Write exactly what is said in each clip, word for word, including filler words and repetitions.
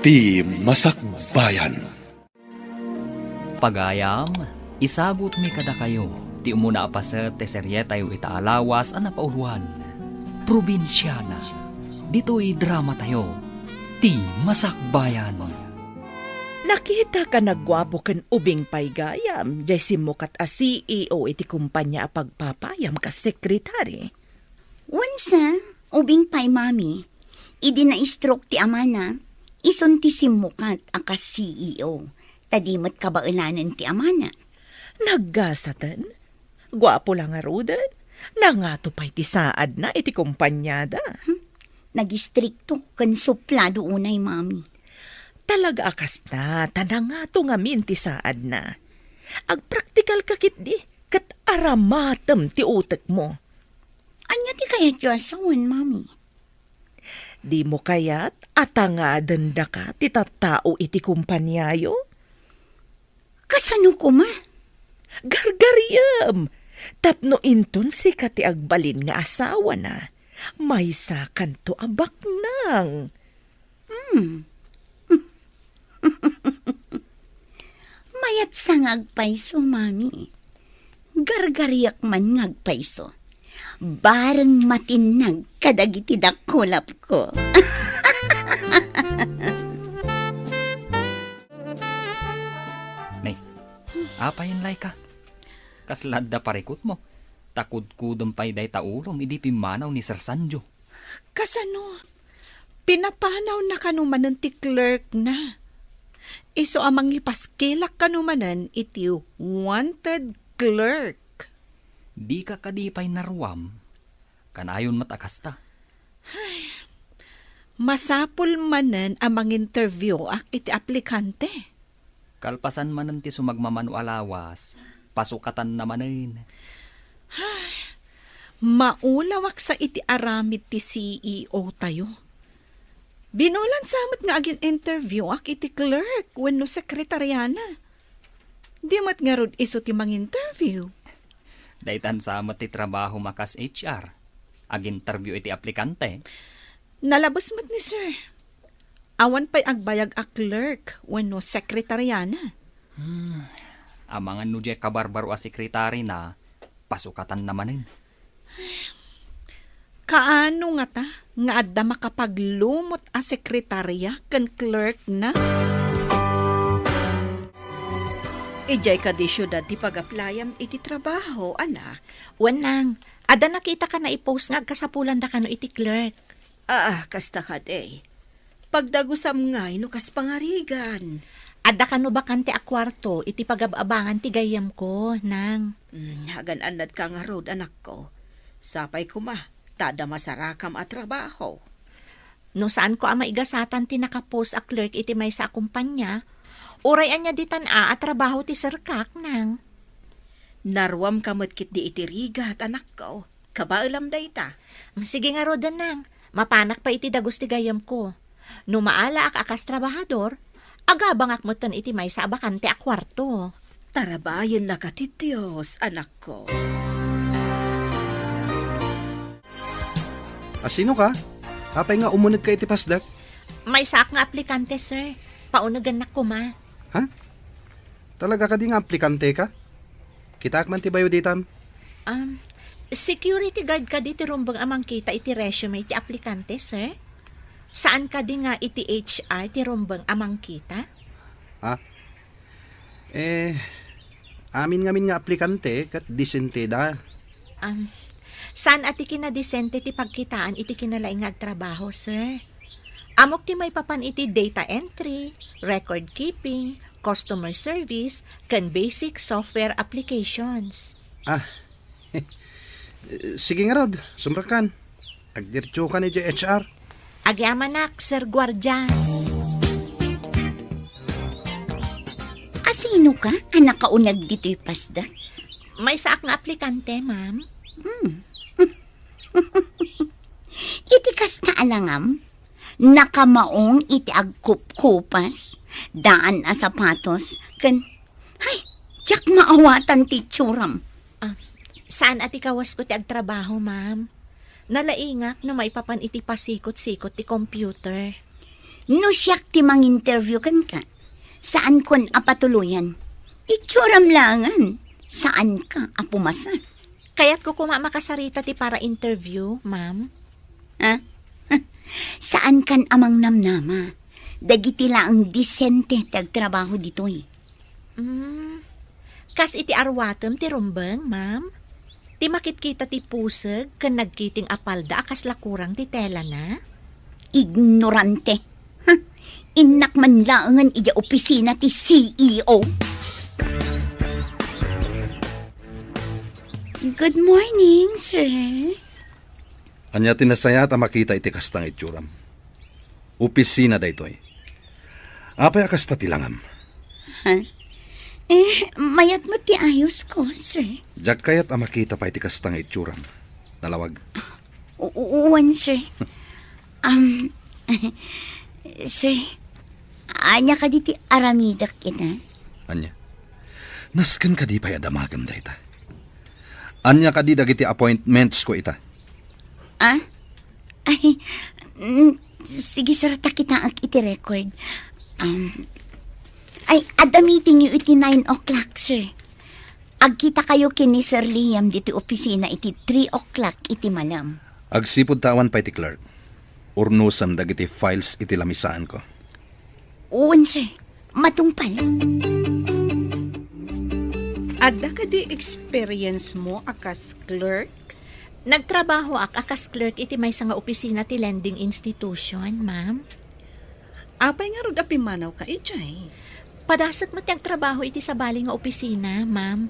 Ti Masakbayan. Pagayam, isagutmi kadakayo ti umuna a paset ti serietayo ita a lawas a napauluan, Probinsiana. Ditoy dramatayo, Ti Masakbayan. Nakitak a nagguapo ken ubing pay gayam jay simmukat a C E O iti kumpania a pagpapayam kas sekretari. Wensa, ubing pay, Mami. Idi na-stroke ti amana, isun ti simmukat a kas C E O, ta di met kabaelanen ti amana. Naggasaten? Guapo la ngaruden? Nangato pay ti saadna iti kompaniada? Hmm? Nagistrikto ken suplado unay, Mami. Talaga a kasta, ta nangato ngamin ti saadna. Agpraktikal ka ketdi, ket aramatem ti utekmo. Ania ti kayatyo a sawen, Mami? Dimo kayat a tangadendaka ti tattao iti kompaniayo? Kasano koma? Gargariem! Tapno inton sika ti agbalin nga asawana, maysakanto a baknang. Hmm. Mayatsa nga agpayso, Mami. Gargariak man nga agpayso. Bareng matinnag kadagiti dakulapko. Nay, apay, Laika? Kasla adda parikutmo? Ta kudkudem pay dayta ulom idi pimmanaw ni Sir Sanjo. Kasano? Pinapanawna kano manen ti clerk na. Isu a mangipaskilak kano manen iti wanted clerk. Dika kadi pay naruam? Kanayon met a kasta. Ay, masapul manen a manginterview ak iti aplikante. Kalpasan manen ti sumagmamano a lawas, pasukatanna manen. Ay, maulawak sa iti aramid ti C E O tayo. Binulan sa met nga agin-interview ak iti clerk wenno sekretariana. Di met ngarud isu ti manginterview. Daytan sa met ti trabaho makas H R. Agin-interview iti aplikante. Nalabes met ni sir. Awan pay agbayag a clerk wenno sekretariana. Hmm. Amangan no diay kabarbaro a sekretarina, pasukatanna manen. Kaano ngata nga adda makapaglumot a sekretaria ken clerk na? Idiay kadi siudad ti pag-applyam iti trabaho, anak? Wen, nang, adda nakitaka naipost nga agkasapulandakano iti clerk. Ah, kasta kadi. Pagdagusam ngay no kas pangarigan. Adda kano bakante a kuarto iti pagab-abangan ti gayyemko, nang. Mm, agan-annadka ngarud, anakko. Sapay koma, ta adda masarakam a trabaho. No saanko a maigasatan ti nakapost a clerk iti maysa a kumpanya, uray ania ditan a, a trabaho ti serkak, nang. Naruamka met ketdi iti rigat, anakko. Kabaelam dayta. Sige ngaruden, nang. Mapanak pay iti dagus ti gayyemko. No maalaak a kas trabahador, agabangak metten iti maysa a bakante a kuarto. Tarabayennaka ti Dios, anakko. A, sinoka? Apay nga umunegka iti pasdek? Maysaak nga aplikante, sir. Paunegennak koma. Ha? Talaga kadi nga aplikanteka? Kitaak man ti bayo ditam. Um, security guard kadi ti rumbeng a mangkita iti resume ti aplikante, sir? Saan kadi nga iti H R ti rumbeng a mangkita? Ah, eh, amin ngamin nga aplikante ket disenteda. Um, saan a ti kinadisente ti pagkitaan iti kinalaing nga agtrabaho, sir? Ammok ti maipapan iti data entry, record keeping, customer service, ken basic software applications. Ah, sige ngarud, sumrekkan. Agdiretsokan idiay H R. Agyamanak, Sir Guardia. A, sinoka a nakauneg ditoy pasdek? Maysaak nga aplikante, ma'am. Hmm. Iti kasta a langam, nakamaong iti agkupkupas, daan a sapatos, ken, hay, diak maawatan ti itsuram. Ah, saan a ti kawasko ti agtrabaho, ma'am? Nalaingak no maipapan iti pasikot-sikot ti computer. No siak ti manginterview kenka, saankon a patuloyan. Itsuram laengen, saanka a pumasa. Kayatko koma a makasarita ti para interview, ma'am. Ha? Saankan a mangnamnama. Dagiti laeng disente ti agtrabaho ditoy. Mm. Kas iti arwatem ti rumbeng, ma'am? Ti makitkita ti puseg ken nagkiting a palda a kasla kurang ti telana? Ignorante. Huh. Innak man laengen idiay opisina ti C E O. Good morning, sir. Ania ti nasayaat a makita iti kasta nga itsuram? Opisina daytoy. Apay a kasta ti langam? Ha? Eh, mayat met ti ayosko, sir. Diak kayat a makita pay ti kasta nga itsuram. Nalawag. U-, u-, uwan, sir. Um, sir, ania kadi ti aramidek ita? Ania? Nasken kadi pay a damagem dayta? Ania kadi dagiti appointments ko ita? Ah? Ay, mm, sige, sir, ta kitaek iti record. Um, ay, adda meeting yo iti nine o'clock, sir. Agkita kayo ken ni Sir Liam diti opisina iti three o'clock iti malem. Agsipud ta awan pay ti clerk, urnosem dagiti files iti lamisaanko. Wen, sir. Matungpal. Adda kadi experience mo a kas clerk? Nagtrabahoak a kas clerk iti maysa nga opisina ti lending institution, ma'am. Apay ngarud a pimmanawka idiay? Padasek met ti agtrabaho iti sabali nga opisina, ma'am.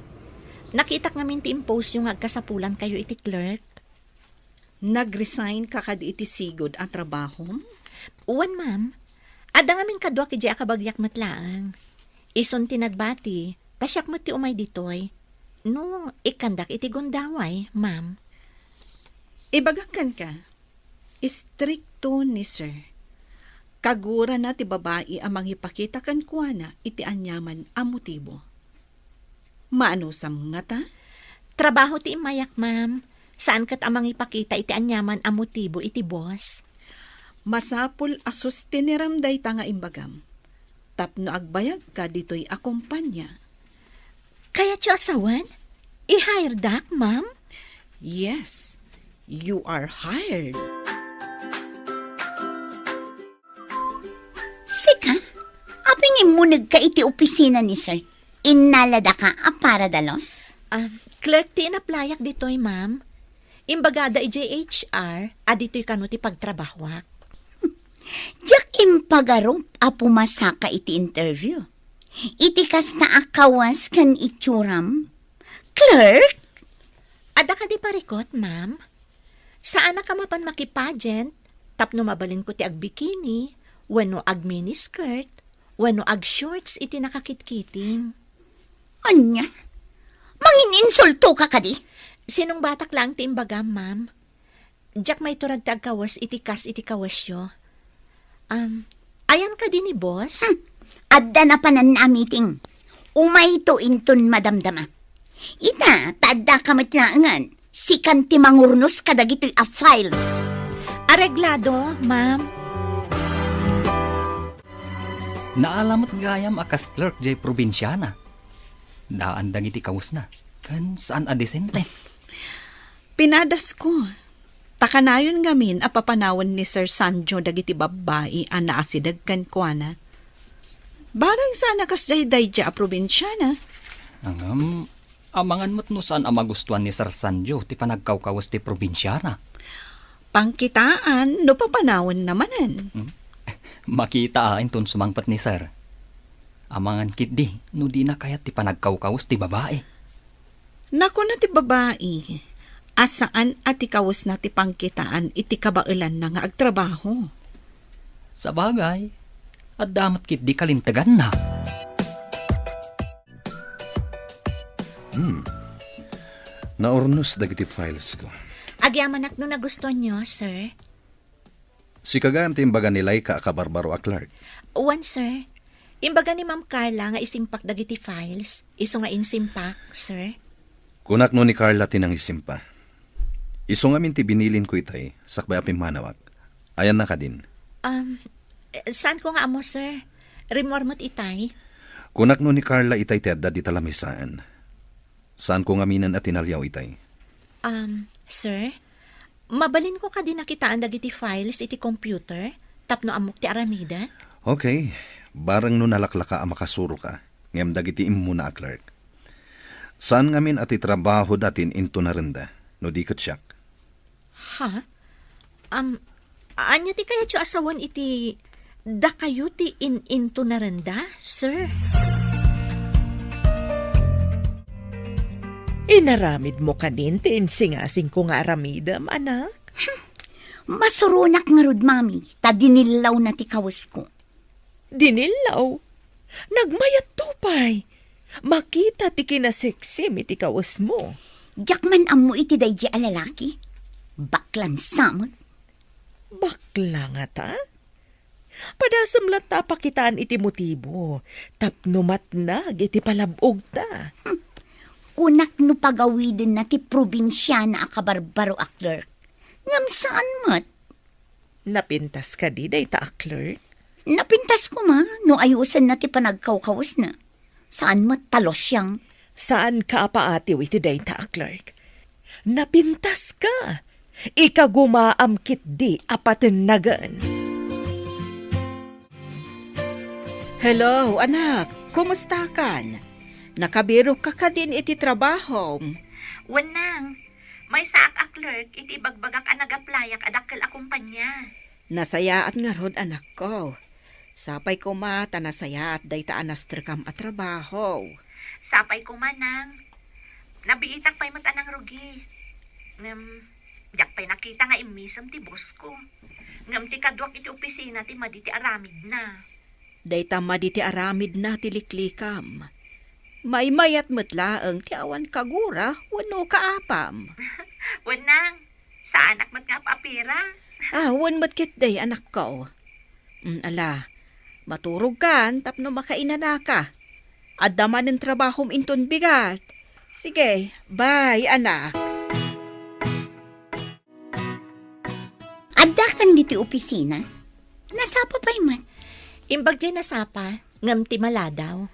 Nakitak ngamin ti impost yo nga agkasapulankayo iti clerk. Nag-resign ka kadi iti sigud a trabahom? Wen, ma'am. Adda ngamin kaduak idiay a kabagiak met laeng. Isun ti nagbati, ta siak met ti umay ditoy. No, ikkandak iti gundaway, ma'am. Ibagak kenka, istrikto ni sir. Kagurana ti babai a mangipakita kenkuana iti aniaman a motibo. Maanusam ngata? Trabaho ti immayak, ma'am. Saan ket a mangipakita iti aniaman a motibo iti boss. Masapul a sustinerem dayta nga imbagam. Tapno agbayagka ditoy a kompania. Kayatyo a sawen? I-hiredak, ma'am? Yes, you are hired. Sika? Apay nga immunegka iti opisina ni sir? Innaladaka a para dalos? Ah, clerk ti inaplayak ditoy, ma'am. Imbagada idiay H R a ditoy kano ti pagtrabahoak. Diak impagarup a pumasaka iti interview. Iti kasta a kawes ken itsuram, clerk? Adda kadi parikut, ma'am? Saanak a mapan makipageant tapno mabalinko ti agbikini, wenno agminiskirt, wenno agshorts iti nakakitkiting. Ania? Mangininsultoka kadi? Sinungbatak laeng ti imbagam, ma'am. Diak maiturag ti agkawes iti kas iti kawesyo. Um, ayan kadi ni boss? Hmm. Adda napanan a meeting. Umayto inton madamdama. Ita, ta addaka met laengen. Sikan ti mangurnos kadagitoy a files. Areglado, ma'am. Naala met gayam a kas clerk jay probinsiana. Daan dagiti kawesna, ken saan a disente. Pinadasko. Ta kanayon ngamin a papanawen ni Sir Sanjo dagiti babbai a naasideg kenkuana. Bareng saan a kasdiay daydiay a probinsiana. Ngem, amangan met no saan a magustuan ni Sir Sanjo ti panagkawkawes ti probinsiana. Pangkitaan no papanawenna manen. Hmm? Makita a inton sumangpet ni Sir. Amangan ketdi no dina kayat ti panagkawkawes ti babai. Nakuna ti babai a saan a ti kawesna ti pangkitaan iti kabaelanna nga agtrabaho. Sabagay, adda met ketdi kalinteganna. Hmm. Naurnos dagiti files ko. Agyamanak no nagustuanyo, sir. Sika gayam ti imbaga ni Laika a kabarbaro a clerk? Wen, sir. Imbaga ni Ma'am Carla nga isimpak dagiti files, isu nga insimpak, sir. Kunak no ni Carla ti nangisimpa. Isu ngamin ti binilinko itay, sakbay a pimmanawak. Ayanna kadin? Um, Eh, saanko nga ammo, sir. Rimmuar met itay. Kunak no ni Carla itay ti adda dita lamisaan. Saanko ngaminen a tinaliaw itay. Um, sir, mabalinko kadi nakitaan dagiti files iti computer tapno ammok ti aramiden? Okay. Bareng no nalaklaka a makasuroka, ngem dagiti immuna a clerk. Saan ngamin a ti trabahoda ti in-intunarenda, no di ket siak? Ha? Am, ania ti kayatyo a sawen iti dakayo ti in-intunarenda, sir? Inaramidmo kadin ti insingasingko nga aramidem, anak? Masuronak ngarud, Mami, ta dinillawna ti kawesko. Dinillaw? Nagmayatto pay. Makita ti kinaseksim iti kawesmo. Diak man ammo iti daydi a lalaki. Baklan sa met. Bakla ngata? Padasem latta a pakitaan iti motibo tapno matnag iti palab-ogta. Hmm. Kunak no pagawidenna ti probinsiana a kabarbaro a clerk. Ngem saan met. Napintas kadi dayta a clerk? Napintas koma no ayusenna ti panagkawkawesna. Saan met ta losiang. Saanka a paatiw iti dayta a clerk. Napintaska. Ikagumaam ketdi a patennagen. Hello, anak. Kumustakan? Nakabirokka kadin iti trabahom? Wen, nang. Maysaak a clerk iti ibagbagak a nag-applyak a dakkel a kompania. Nasayaat ngarud, anakko. Sapay koma ta nasayaat dayta a nastrekam a trabaho. Sapay koma, nang. Nabiitak pay met a nangrugi. Ngem, diak pay nakita nga immisem ti boss ko. Ngem ti kaduak iti opisina ti madi ti aramidna. Dayta madi ti aramidna ti liklikam. Maymayat met laeng ti awan kagura wenno kaapam. Wen, nang, saanak met nga ap-apira. Ah, wen met ketdi, anakko. Mm, ala, maturogkan tapno makainanaka. Adda manen trabahom inton bigat. Sige, bye, anak. Addakan ditoy opisina? Nasapa pay man? Imbag diay nasapa, ngem ti maladaw.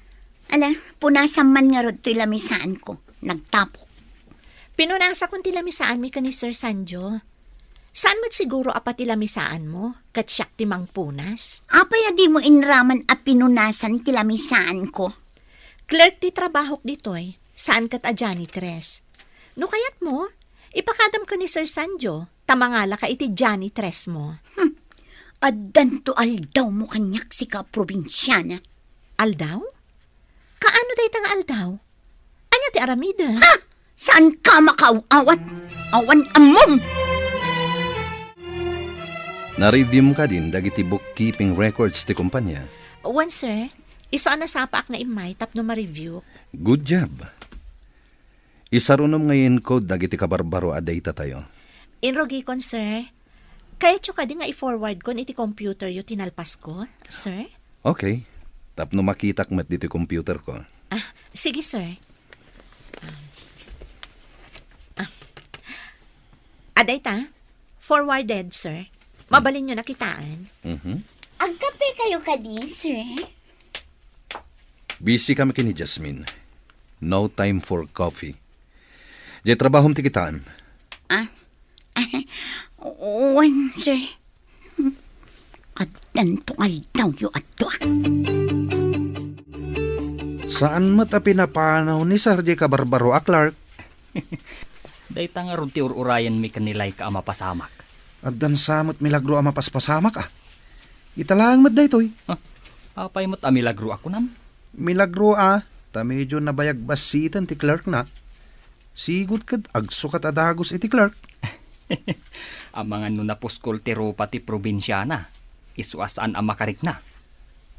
Ala, punasam man ngarud toy lamisaanko. Nagtapok. Pinunasakon ti lamisaanmi ken ni Sir Sanjo. Saan met siguro a pati lamisaanmo, ket siak ti mangpunas? Apay a dimo inraman a pinunasan ti lamisaanko? Clerk ti trabahok ditoy, saan ket a janitress. No kayatmo, ipakadam ken ni Sir Sanjo, ta mangalaka iti janitressmo. Hmm. Addanto aldawmo kaniak, sika probinsiana. Aldaw? Kaano dayta nga aldaw? Ania ti aramidem? Ha? Saanka makaaw-awat? Awan ammom! Na-review mo kadin dagiti bookkeeping records ti kompania? Wen, sir. Isu a nasapaak nga immay tapno ma-review. Good job. Isarunom nga i-encode dagiti kabarbaro a data tayo. Inrugikon, sir. Kayatyo kadi nga i-forwardkon iti computeryo ti nalpasko, sir? Okay. Tapno makitak met ditoy computerko. Ah, sige, sir. Ah. Ah. Adayta, forwarded, sir. Mabalinyo nakitaan. Mhm. Agkape kayo kadi, sir? Busy kami ken ni Jasmine. No time for coffee. Diay trabahom ti kitaan. Ah? Wen, sir. Addanto aldawyo a dua. Saan met a pinapanaw ni Sir diay kabarbaro a clerk? Dayta ngarud ti ur-urayenmi ken ni Laika a mapasamak. Addan sa met milagro a mapaspasamak, a. Ita laeng met daytoy. Ah, apay met a milagro a kunam? Milagro a, ta medyo nabayag bassiten ti clerkna. Sigud ket agsukat a dagus iti clerk. Amangan no napuskol ti rupa ti probinsiana, isu a saan a makarikna.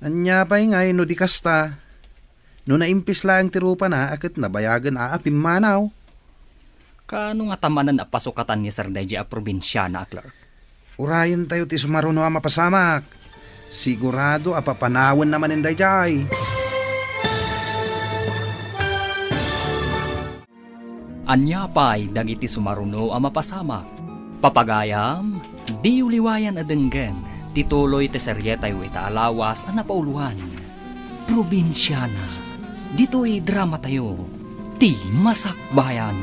Ania pay ngay no di kasta? No naimpis laeng ti rupana a ket nabayagen a, a pimmanaw. Kaano ngata manen a pasukatan ni Sir daydiay a probinsiana a clerk? Urayentayo ti sumaruno a mapasamak. Sigurado a papanawenna manen daydiay. Ania pay dagiti sumaruno a mapasamak? Papagayam, diyo liwayan a denggen Ti tuloy ti serietayo ita a lawas a napauluan, Probinsiana. Ditoy dramatayo, Ti Masakbayan.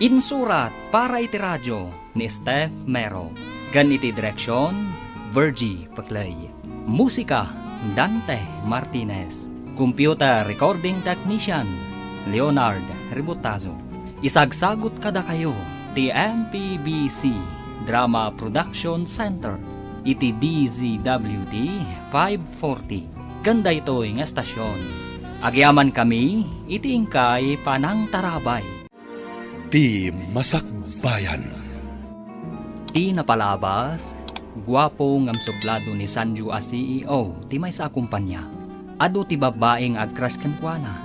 Insurat para iti radio ni Steph Mero, ken iti direksion, Virgie Peclay. Musika, Dante Martinez. Computer recording technician, Leonard Ributazo. Isagsagut kadakayo ti M P B C Drama Production Center iti D Z W T five forty. Ken daytoy nga estasion, agyamankami iti inkay panangtarabay. Ti Masakbayan. Ti napalabas, guapo ngem sublado ni Sanju a C E O ti maysa a kompania. Adu ti babbai nga agcrush kenkuana,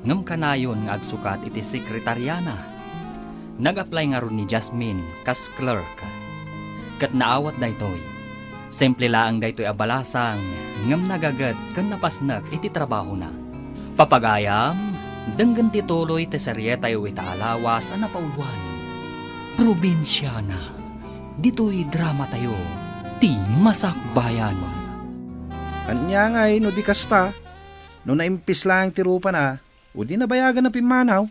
ngem kanayon nga agsukat iti sekretariana. Nag-apply ngarud ni Jasmine kas clerk. Ket naawat daytoy. Simple laeng daytoy a balasang, ngem nagaget ken napasnek iti trabahona. Papagayam, denggen ti tuloy ti serietayo ita a lawas a napauluan, Probinsiana. Ditoy dramatayo, Ti Masakbayan. Ania ngay no di kasta? No naimpis laeng ti rupana, o di nabayagan a pimmanaw?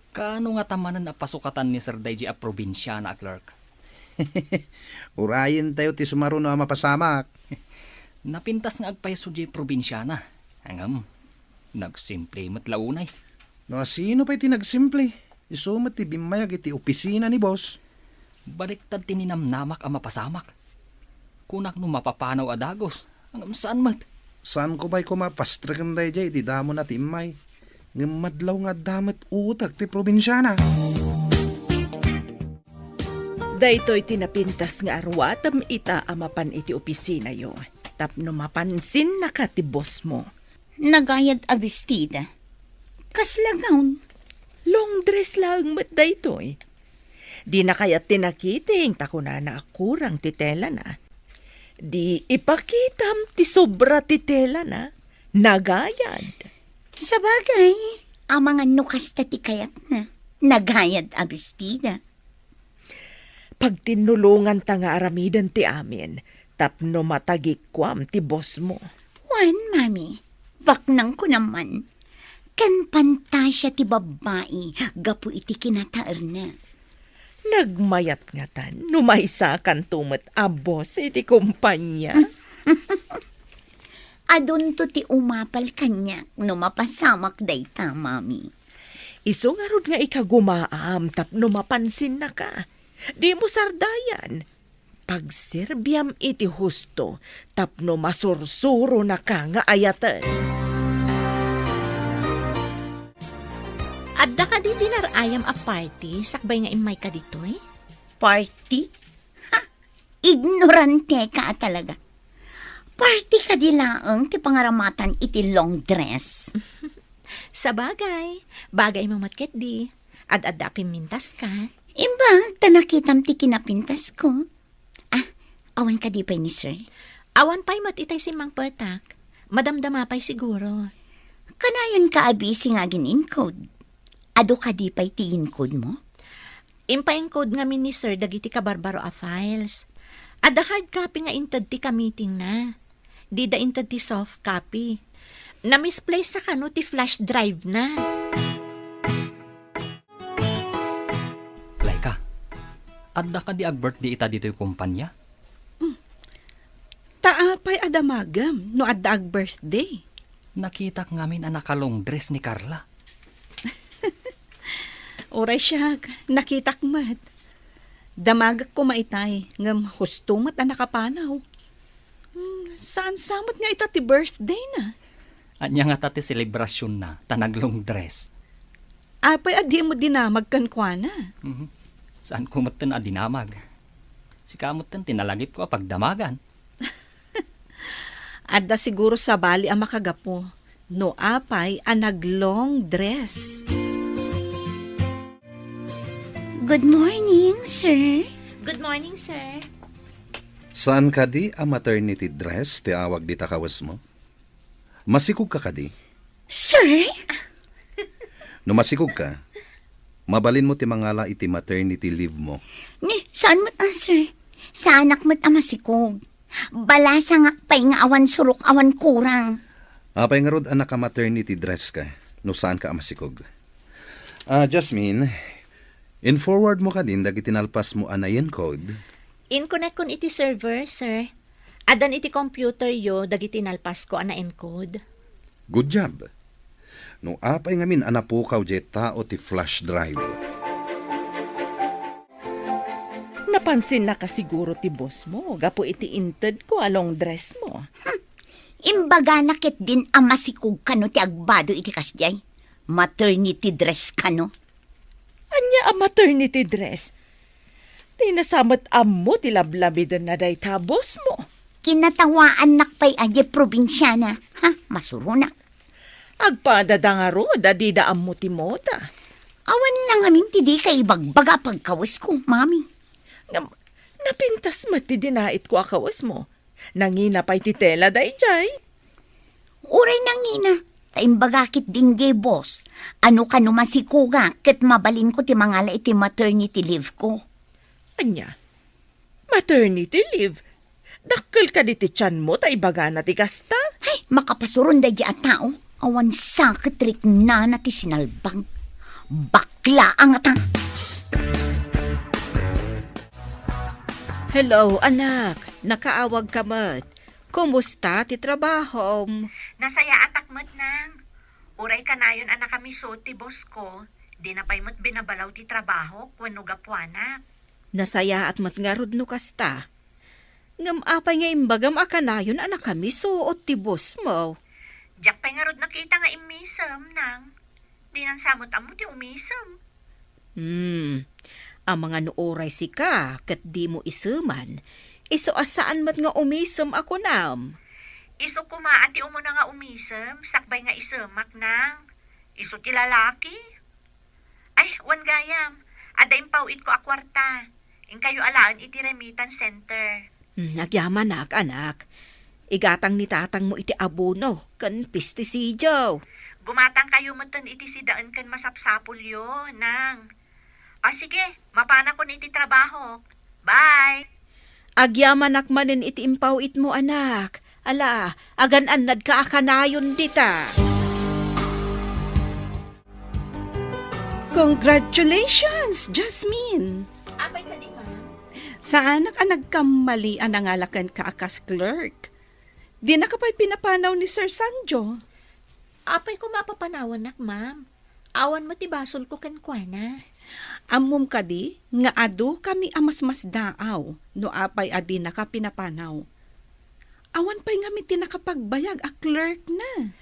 Kaano ngata manen a pasukatan ni Sir daydi a probinsiana a clerk? Urayentayo ti sumaruno a mapasamak. Napintas nga agpayso diay probinsiana. Ngem, nagsimple met la unay. No asino pay ti nagsimple? Isu met ti bimmayag iti opisina ni boss. Baliktad ti ninamnamak a mapasamak. Kunak no mapapanaw a dagus, ngem saan met. Saanko pay koma pastreken daydiay iti damona ti immay. Ngem madlaw nga adda met utek ti probinsiana. Daytoy ti napintas nga aruatem ita a mapan iti opisinayo, tapno mapansinnaka ti bossmo. Nagayad a bestida. Kasla gown? Long dress laeng met daytoy. Dina kayat ti nakiting ta kunana a kurang ti telana. Di ipakitam ti sobra ti telana. Nagayad. Sabagay, amangan no kasta ti kayatna. Nagayad a bestida. Pagtinnulonganta nga aramiden ti amin tapno matagikuam ti bossmo. Wen, Mami, baknangko naman. Ken pantasia ti babbai gapu iti kinataerna. Nagmayat ngatan no maysakanto met a boss iti kompania. Adunto ti umapal kaniak no mapasamak dayta, Mami. Isu ngarud nga ikagumaam tapno mapansinnaka. Dimo sardayan. Pagserbiam iti husto tapno masursuronaka nga ayaten. Adda kadi dinner-ayam a party sakbay nga immayka ditoy? Party? Ha! Ignoranteka a talaga. Party kadi laeng ti pangaramatan iti long dress. Sabagay, bagaymo met ketdi. Ad-adda a pimmintaska. Imbag ta nakitam ti kinapintasko. Ah, awan kadi pay ni sir? Awan pay met itay simmangpetak. Madamdama pay siguro. Kanayon ka a busy nga agin-encode. Adu kadi pay ti inkodmo? Impaencode ngamin ni sir dagiti kabarbaro a files. Adda hard copy nga inted ti kamitingna. Dida inted ti soft copy. Na-misplace a kano ti flash drive na. Laika, adda kadi ag-birthday ita ditoy kompania? Hmm. Ta apay a damagem no adda ag-birthday? Nakitak ngamin a naka-long dress ni Carla. Uray siak, nakitak met. Damagek koma itay, ngem husto met a nakapanaw. Hmm, saan sa met nga ita ti birthday na? Ania ngata ti selebrasyon na, ta nag-long dress? Apay a dimo dinamag kenkuana? Mhm. Saan ko metten a dinamag? Sika metten ti nalagipko a pagdamagan. Adda siguro sabali a makagapu no apay a nag-long dress. Good morning, sir. Good morning, sir. Saan kadi a maternity dress ti awag dita kawesmo? Masikog ka kadi? Sir? No masikog ka, mabalinmo ti mangala iti maternity leave mo. Ni, saan met a, sir? Saanak met a masikog. Balasangak pay nga awan surok, awan kurang. Apay ngarud a naka-maternity dress ka, no saanka a masikog? Ah, Jasmine, in-forward mo kadin dagiti nalpasmo a na-encode? Inkonekkon iti server, sir. Addan iti computer yo dagiti nalpasko a na-encode. Good job. No apay ngamin a napukaw diay tao ti flash drive? Napansinnaka siguro ti boss mo gapu iti intedko a long dress mo. Hmm. Imbagana ketdin a masikog kano ti agbado iti kasdiay. Maternity dress kano. Ania a maternity dress? Dina sa met ammo ti lablamidenna dayta a boss mo. Kinatawaannak pay a diay probinsiana. Ha, masuronak. Agpadada ngarud a dida ammo ti moda. Awan la ngamin ti dika ibagbaga a pagkawesko, mami. Ngem, napintas met ti dinaitko a kawesmo. Nangina pay ti tela daydiay. Uray nangina, ta imbagak ketdin diay boss, a no kano masikogak ket mabalinko ti mangala iti maternity leave ko. Ania? Maternity leave? Dakkel kadi ti tianmo ta ibagana ti kasta? Ay, makapasuron daydiay a tao. Awan saket riknana ti sinalbag. Bakla a ngata. Hello, anak. Nakaawagka met. Kumusta ti trabahom? Nasayaatak met, nang. Uray kanayon a nakamiso ti boss ko, dina pay met binabalaw ti trabahok wenno gapuanak. Nasayaat met ngarud no kasta. Ngem apay nga imbagam a kanayon a nakamiso ti boss mo? Diak pay ngarud nakita nga immisem, nang. Dinan sa met ammo ti umisem. Hmm. Amangan no uray sika ket dimo iseman, isu a saan met nga umisem a kunam. Isu koma a ti umuna nga umisem, sakbay nga isemak, nang. Isu ti lalaki. Ay, wen gayam, adda impaw-itko a kuarta. Inkayo alaen iti remittance center. Hmm, agyamanak, anak. Igatang ni tatangmo iti abono ken pestisidio. Gumatangkayo metten iti sidaen ken masapsapulyo, nang. O sige, mapanakon iti trabahok. Bye! Agyamanak manen iti impaw-itmo, anak. Ala, agan-annadka a kanayon dita. Congratulations, Jasmine! Apay kadi, ma'am? Saanak a nagkammali a nangala kenka a kas clerk. Dinaka pay pinapanaw ni Sir Sanjo. Apay koma a papanawannak, ma'am? Awan met ti basolko kenkuana. Ammom kadi nga adu kami a masmasdaaw no apay a dinaka pinapanaw. Awan pay ngamin ti nakapagbayag a clerk na.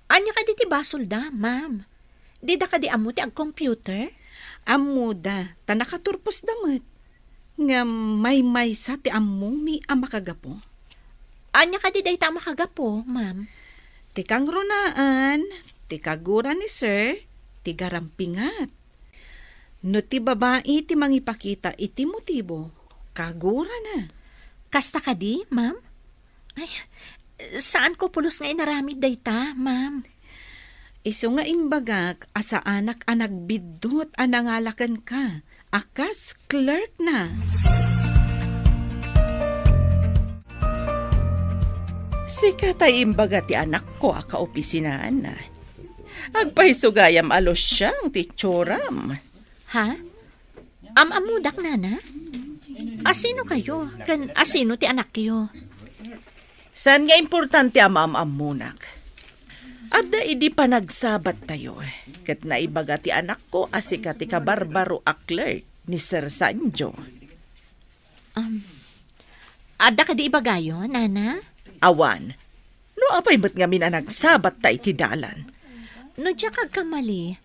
Ania kadi ti basolda, ma'am? Dida kadi ammo ti agcomputer? Ammoda, ta nakaturposda met. Ngem maymaysa ti ammomi a makagapu. Ania kadi dayta a makagapu, ma'am? Ti kangrunaan, ti kagura ni sir, ti garampingat. No ti babai ti mangipakita iti motibo, kagurana. Kasta kadi, ma'am? Ay, saanko pulos nga inaramid dayta, ma'am. Isu nga imbagak a saanak a nagbiddut a nangala kenka a kas clerk na. Sika tay imbaga ti anakko a kaopisinaan. Agpayso gayam a lusiang ti itsuram. Ha? Am-ammodak, nana? Asino kayo? Ken asino ti anakyo? Saan nga importante a maam-ammonak? Adda idi panagsabattayo, ket naibaga ti anakko a sika ti kabarbaro a clerk ni Sir Sanjo. Um, adda kadi ibagayo, nana? Awan. No apay met ngamin a nagsabatta iti dalan? No diak agkamali,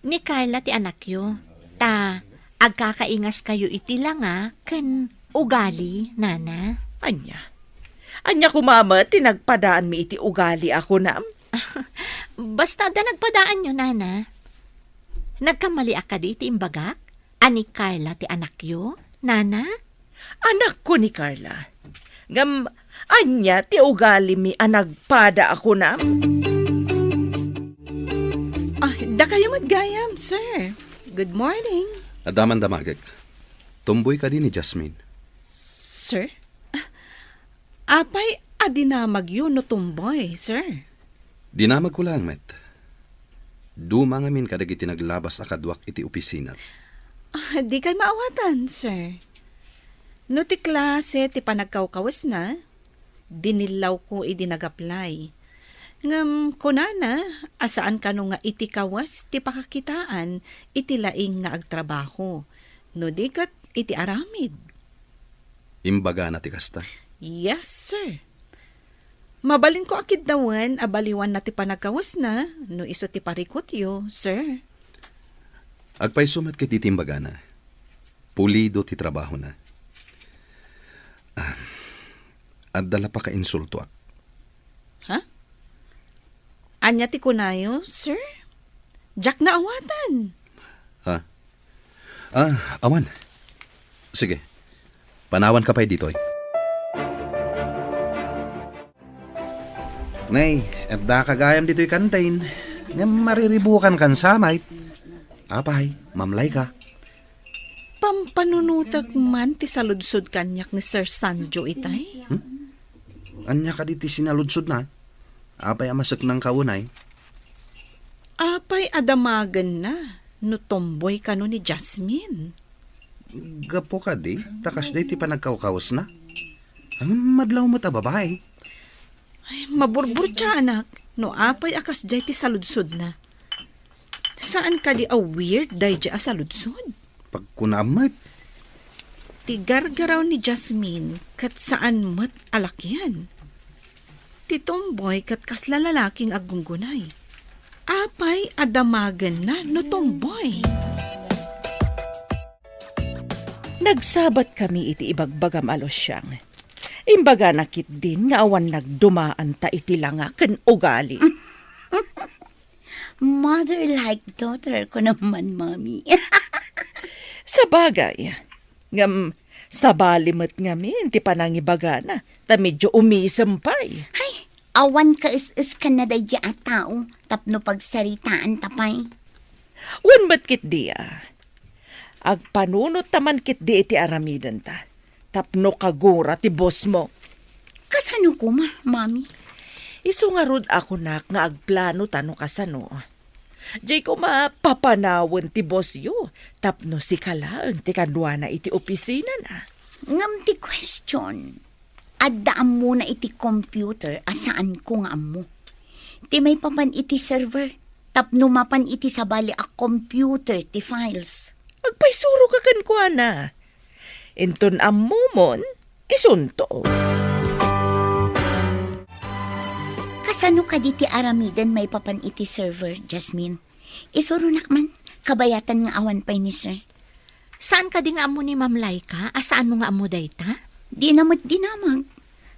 ni Carla ti anakyo, ta agkakaingaskayo iti langa ken ugali, nana. Ania? Ania koma met ti nagpadaanmi iti ugali a kunam? Basta adda nagpadaanyo, nana. Nagkamaliak kadi iti imbagak a ni Carla ti anakyo, nana? Anakko ni Carla. Ngem, ania ti ugalimi a nagpada a kunam? Ah, dakayo met gayam, sir. Good morning. Adda man damagek. Tumboy kadi ni Jasmine? Sir? Ah, Apay a dinamagyo no tomboy, sir? Dinamagko laeng met. Duma ngamin kadagiti naglabas a kaduak iti opisina. Ah, dikay maawatan, sir. No ti klase ti panagkawkawesna, dinillawko idi nag-apply. Ngem kunana a saan kano nga iti kawes ti pakakitaan iti laing nga agtrabaho, no di ket iti aramid. Imbagana ti kasta? Yes, sir. Mabalinko a kiddawen a baliwanna ti panagkawesna no isu ti parikutyo, sir. Agpayso met ket iti imbagana. Pulido ti trabahona. Ah, adda la pakainsultoak. Ha? Ania ti kunayo, sir? Diak naawatan. Ha? Ah, awan. Sige. Panawanka pay ditoy. Nay, addaka gayam ditoy kantin. Ngem mariribukankan sa met. Apay, mamlayka. Pampanunotek man ti saludsod kaniak ni Sir Sanjo itay. Hmm? Ania kadi ti sinaludsodna? Apay a maseknangka unay? Apay a damagenna no tomboy kano ni Jasmine? Gapu kadi ta kasdiay ti panagkawkawesna? Ngem madlaw met a babai. Ay, maburburtiaanak no apay a kasdiay ti saludsodna. Saan kadi a weird daydiay a saludsod? Pagkunaam met. Ti gargaraw ni Jasmine ket saan met a lakian. Ti tomboy ket kasla lalaki nga aggunggunay. Apay a damagenna no tomboy? Nagsabatkami iti ibagbagam a Luciang. Imbagana ketdin nga awan nagdumaanta iti langa ken ugali. Mother like daughter ko naman, Mami. Sabagay, ngem sabali met ngamin ti panangibagana, ta medyo umisem pay. Ay, awan kaes-eskanna daydiay a tao tapno pagsaritaanta pay. Wen met ketdi a. Agpanunotta man ketdi iti aramidenta tapno kagura ti bossmo. Kasano koma, Mami? Isu ngarud a kunak nga agplanota no kasano. Diay koma papanawen ti bossyo tapno sika laeng ti kaduana iti opisinana. Ngem ti question, adda ammona iti computer a saanko nga ammo. Ti maipapan iti server tapno mapan iti sabali a computer ti files. Agpaysuro ka kenkuana. Inton ammomon, isunto. Kasano kadi ti aramiden maipapan iti server, Jasmine? Isuronak man, kabayatan nga awan pay ni sir. Saan kadi nga ammo ni Ma'am Laika a saanmo nga ammo dayta? Dina met dinamag.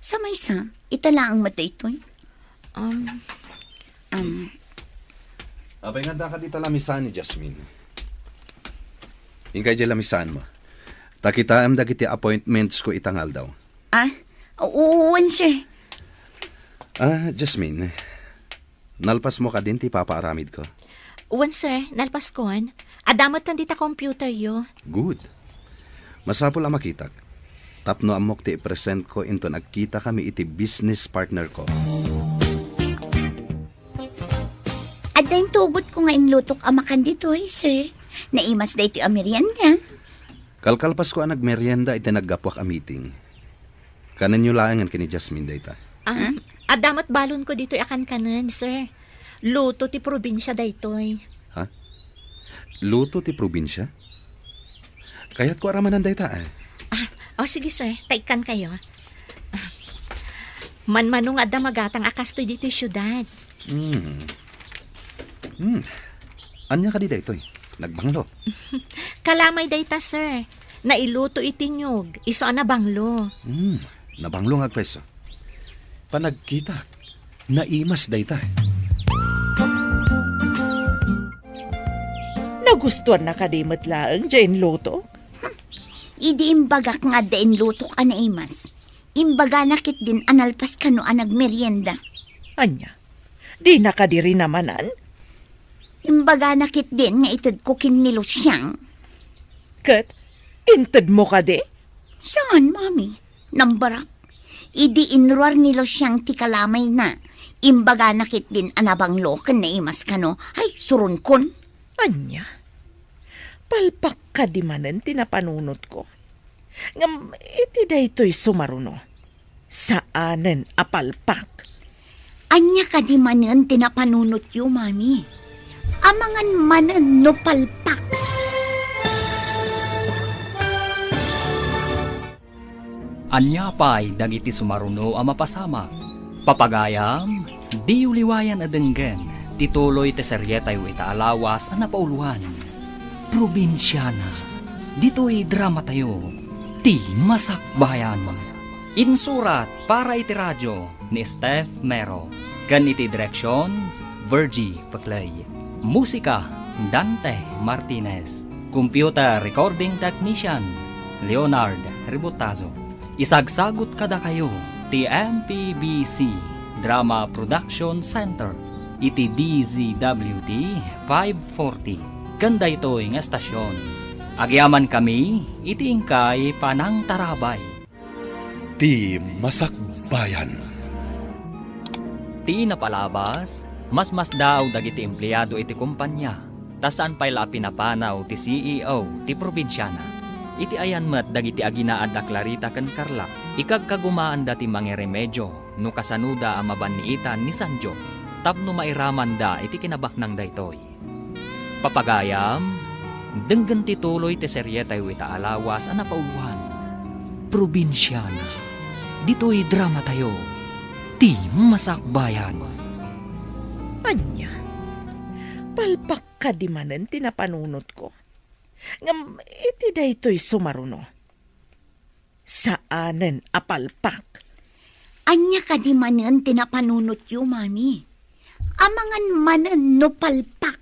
Sa maysa, ita laeng met daytoy. Um, Um, Apay nga adda kadi ta lamisan ni Jasmine? Inkay diay lamisanmo. Ta kitaem dagiti appointments ko ita nga aldaw. Ah, wen, sir. Ah, Jasmine, nalpasmo kadin ti ipapaaramidko? Wen, sir, nalpaskon. Adda metten dita computeryo. Good. Masapul a makitak. Tapno ammok ti ipresentko inton agkitakami iti business partnerko. Adda intugotko nga inlutok a makan ditoy, sir. Naimas daytoy a merienda. Kalkalpasko a nagmerienda iti naggapuak a meeting. Kanenyo laengen ken ni Jasmine dayta. Ah, adda met balonko ditoy a kankanen, sir. Luto ti probinsia daytoy. Ha? Luto ti probinsia? Kayatko a ramanan dayta, eh. Ah, o, sige, sir. Ta ikkankayo. Ah, manmano nga adda magatang a kastoy ditoy siudad. Hmm. Hmm. Ania kadi daytoy? Nagbanglo? Kalamay dayta, sir. Nailuto iti niyog, isu a nabanglo. Hmm. Nabanglo nga agpayso. Panagkitak, naimas dayta. Nagustuanna kadi met laeng diay inlutok? Idi imbagak nga adda inlutok a naimas, imbagana ketdin a nalpas kano a nagmerienda. Ania? Dina kadi rinamanan? Imbagana ketdin nga itedko ken ni Luciang. Ket intedmo kadi? Saan, Mami? Nambarak. Idi inruar ni Luciang ti kalamayna, imbagana ketdin a nabanglo ken naimas kano. Ay, suronkon. Ania? Palpak kadi manen ti napanunotko? Ngem iti daytoy sumaruno, saanen a palpak. Ania kadi manen ti napanunotyo, Mami? Amangan manen no palpak. Ania pay dagiti sumaruno a mapasamak? Papagayam, diyo liwayan a denggen ti tuloy ti serietayo ita a lawas a napauloan, Probinsiana. Ditoy dramatayo, Ti Masakbayan. Insurat para iti radio ni Steph Mero, ken iti direksion, Virgie Peclay. Musika, Dante Martinez. Computer recording technician, Leonard Ributazo. Isagsagut kadakayo ti M P B C Drama Production Center iti D Z W T five forty. Ken daytoy nga estasion, agyamankami iti inkay panangtarabay. Ti Masakbayan. Ti napalabas, masmasdaaw dagiti empleado iti kompania, ta saan pay la a pinapanaw ti C E O ti probinsiana. Iti ayan met dagiti aginaad a Clarita ken Carla, ikagkagumaanda ti mangiremedio no kasanoda a mabanniitan ni Sanjo tapno mairamanda iti kinabaknang daytoy. Papagayam, denggen ti tuloy ti serietayo ita a lawas a napauloan, Probinsiana. Ditoy dramatayo, Ti Masakbayan. Ania? Palpak kadi manen ti napanunotko? Ngem iti daytoy sumaruno, saanen a palpak. Ania kadi manen ti napanunotyo, Mami? Amangan manen no palpak.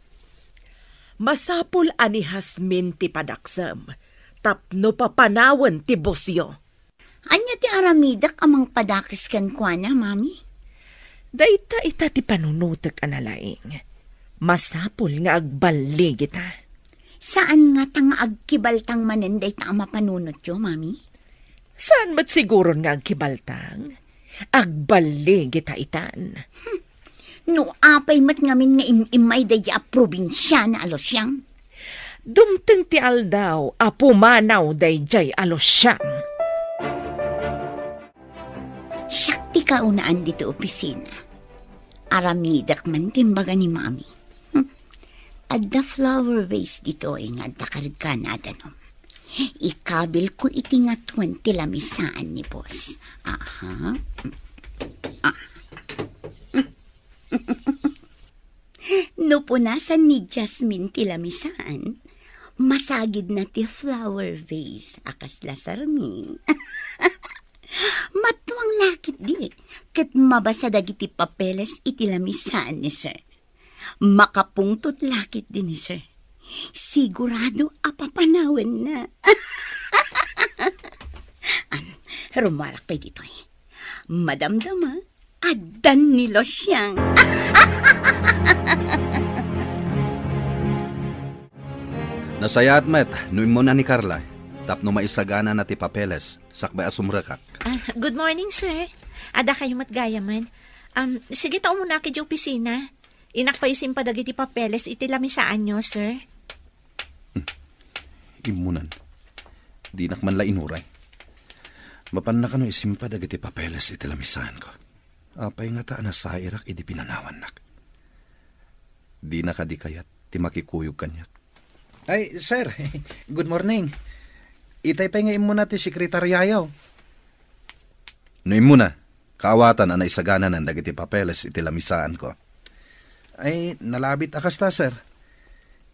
Masapul a ni Jasmine ti padaksem tapno papanawen ti busyo. Ania ti aramidek a mangpadakes kenkuana, Mami? Dayta ita ti panunotek a nalaing. Masapul nga agballigita. Saan ngata nga agkibaltang manen dayta a mapanunotyo, Mami? Saan met siguron nga agkibaltang? Agballigita itan. Hmm. No apay met ngamin nga im-immay daydiay a probinsiana a Luciang? Dumteng ti aldaw a pumanaw daydiay a Luciang. Siak ti kaunaan ditoy opisina. Aramidek man ti imbaga ni Mami. Hmm. Adda flower vase ditoy nga adda kargana a danum. Ikabilko iti ngatuen ti lamisaan ni boss. Aha. Ah. No punasan ni Jasmine ti lamisaan, masagidna ti flower vase a kasla sarming. Matuang la ketdi, ket mabasa dagiti papeles iti lamisaan ni Sir. Makapungtot la ketdi ni Sir. Sigurado a papanawenna. Am, rumuarak pay ditoy. Madamdama, addan ni Luciang. Nasayaat met no immuna ni Carla tapno maisaganana ti papeles sakbay a sumrekak. Ah, good morning, sir. Adda kayo met gayamen. Um, sige ta umunak idiay opisina. Innak pay isimpa dagiti papeles iti lamisaanyo, sir. Hmm. Immunan. Dinak man la inuray. Mapanna kano isimpa dagiti papeles iti lamisaanko? Apay ngata a nasairak idi pinanawannak? Dina kadi kayat ti makikuyog kaniak? Ay, sir. Good morning. Itay pay nga immuna ti sekretariayo. No immuna, kaawatan a naisagananan dagiti papeles iti lamisaanko. Ay, nalabit a kasta, sir.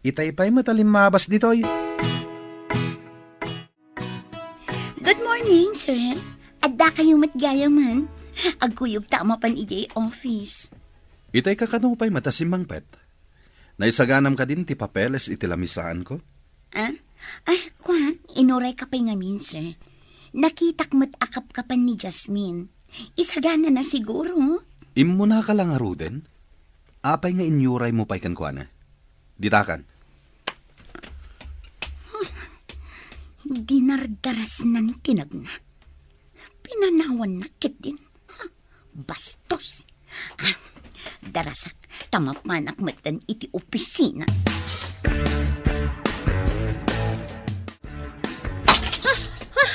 Itay pay met a limmabas ditoy. Good morning, sir. Adda kayo met gayamen. Agkuyog ta a mapan idiay office. Itay kakano pay met a simmangpet? Naisaganam kadin ti papeles iti lamisaanko? Ah? Ay, kwa, inuray ka pay ngamin, sir. Nakitak met a kapkapan ni Jasmine. Isaganana siguro. Immunaka la ngaruden? Apay nga inyuray mo pay kenkuana? Ditakan. Dinardarasnan ti nagna. Inanawannak ketdin. Ha? Bastos. Ah, darasak, ta mapanak metten iti opisina. Ah, ah,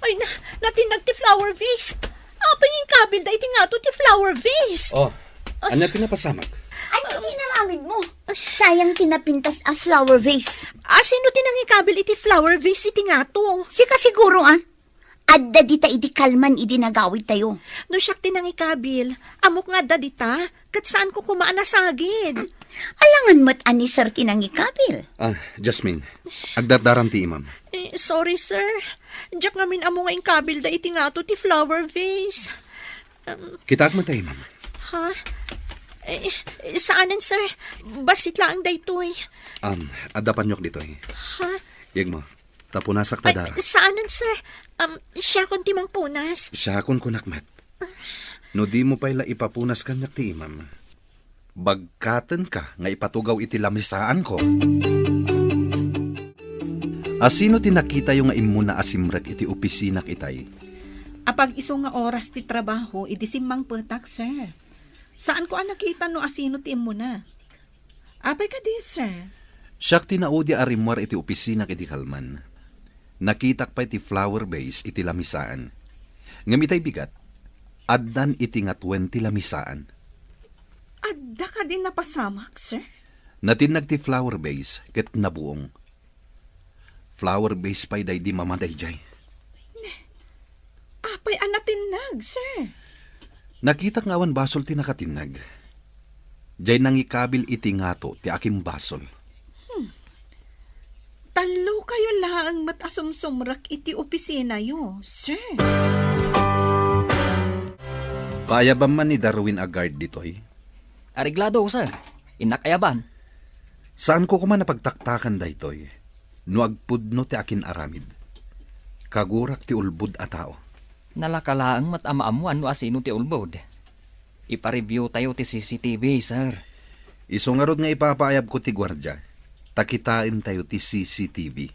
ay na, natinnag ti flower vase. Apay nga inkabil da iti ngato ti flower vase? Oh, ania ti napasamak? Ania ti inaramid mo? Sayang ti napintas a flower vase. Ah, sino ti nangikabil iti flower vase iti ngato? Sika siguro, ah. Adda dita idi kalman idi nagawidtayo. No siak ti nangikabil, ammok nga adda dita, ket saanko koma a nasagid. Alangan met a ni Sir ti nangikabil. Ah, Jasmine, agdardaram ti imam. Eh, sorry, sir. Diak ngamin ammo nga inkabil da iti ngato ti flower vase. Um, Kitaak met ta imam. Ha? Eh, saanen, sir. Bassit laeng daytoy. Um, adda paniok ditoy. Ha? Yegmo. Ta punasak ta dara. Saanen, sir. Um, siakon ti mangpunas. Siakon kunak met. No dimo pay la ipapunas kaniak ti imam, bagkatenka nga ipatugaw iti lamisaanko. Asino ti nakitayo nga immuna a simrek iti opisinak itay? Apag-isu nga oras ti trabaho idi simmangpetak, sir. Saanko a nakita no asino ti immuna. Apay kadi, sir? Siak ti naudi a rimmuar iti opisinak idi kalman. Nakitak pay ti flower vase iti lamisaan. Ngem itay bigat, addan iti ngatuen ti lamisaan. Adda kadi napasamak, sir? Natinnag ti flower vase ket nabuong. Flower vase pay daydi mama daydiay. Apay a natinnag, sir? Nakitak nga awan basol ti nakatinnag. Diay nangikabil iti ngato ti akimbasol. Hmm. Tallokayo laeng met a sumsumrek iti opisinayo, sir. Paayabam man ni Darwin a guard ditoy? Areglado, sir. Innak ayaban. Saanko koma a pagtaktakan daytoy no agpudno ti akin-aramid. Kagurak ti ulbod a tao. Nalaka laeng met a maammuan no asino ti ulbod. Ipa-review tayo ti C C T V, sir. Isu ngarud nga ipapaayabko ti guardia, ta kitaentayo ti C C T V.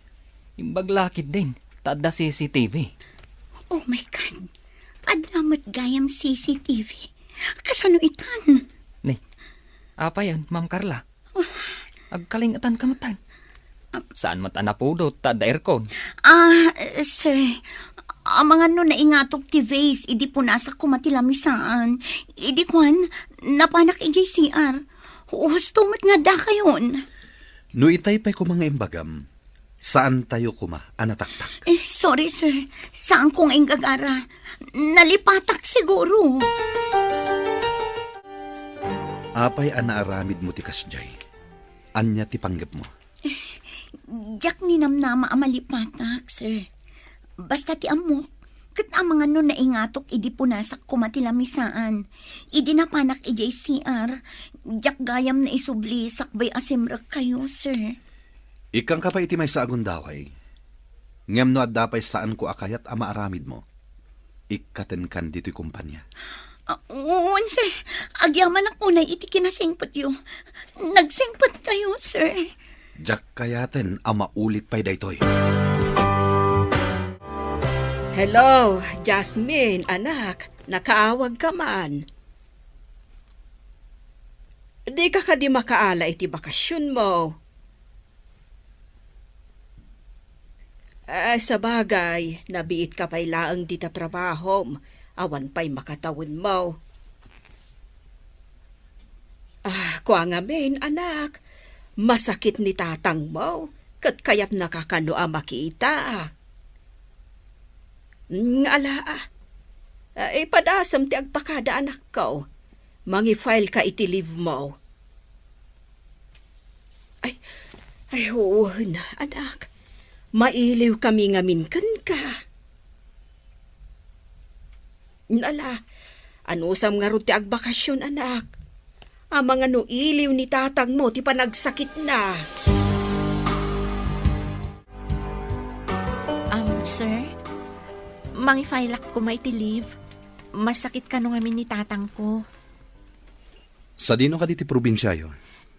Imbag la ketdin, ta adda C C T V. Oh my God! Adda met gayam C C T V. Kasano itan? Ni, apayen, Ma'am Carla? Agkalingetanka metten. Saan met a napudot ta adda aircon. Ah, sir, amangan no naingatok ti vase idi punasak koma ti lamisaan. Idi kuan, napanak idiay C R. Husto met nga dakayon. No itay pay koma nga imbagam, saantayo koma a nataktak. Eh, sorry, sir. Saanko nga inggagara. Nalipatak siguro. Apay a naaramidmo ti kasdiay? Ania ti panggepmo? Diak ninamnama a malipatak, sir. Basta ti ammok, ket amangan no naingatok idi punasak koma ti lamisaan. Idi napanak idiay C R, diak gayam naisubli sakbay a simrekkayo, sir. Ikkanka pay iti maysa a gundaway. Ngem no adda pay saanko a kayat a maaramidmo, ikkatenkan ditoy kompania. Ah, wen, sir. Agyamanak unay iti kinasingpetyo. Nagsingpetkayo, sir. Diak kayaten a maulit pay daytoy. Hello, Jasmine, anak. Nakaawagka man. Dika kadi makaala iti bakasionmo? Ah, sabagay, nabiitka pay laeng dita trabahom. Awan pay makatawenmo. Ah, kua ngamin, anak, masakit ni tatangmo, ket kayatnaka kano a makita. Mm, ala, ah. Ah, ipadasem ti agpakada, anakko. Mangi-file ka iti leave mo. Ay, ay, wen, anak. Mailiw kami ngamin kenka. Ala, anusam ngarud ti agbakasyon, anak? Amangan no iliw ni tatangmo ti panagsakitna. Um, sir, mangi-file-ak koma iti leave. Masakit kano ngamin ni tatangko. Sadino kadi ti probinsiayo?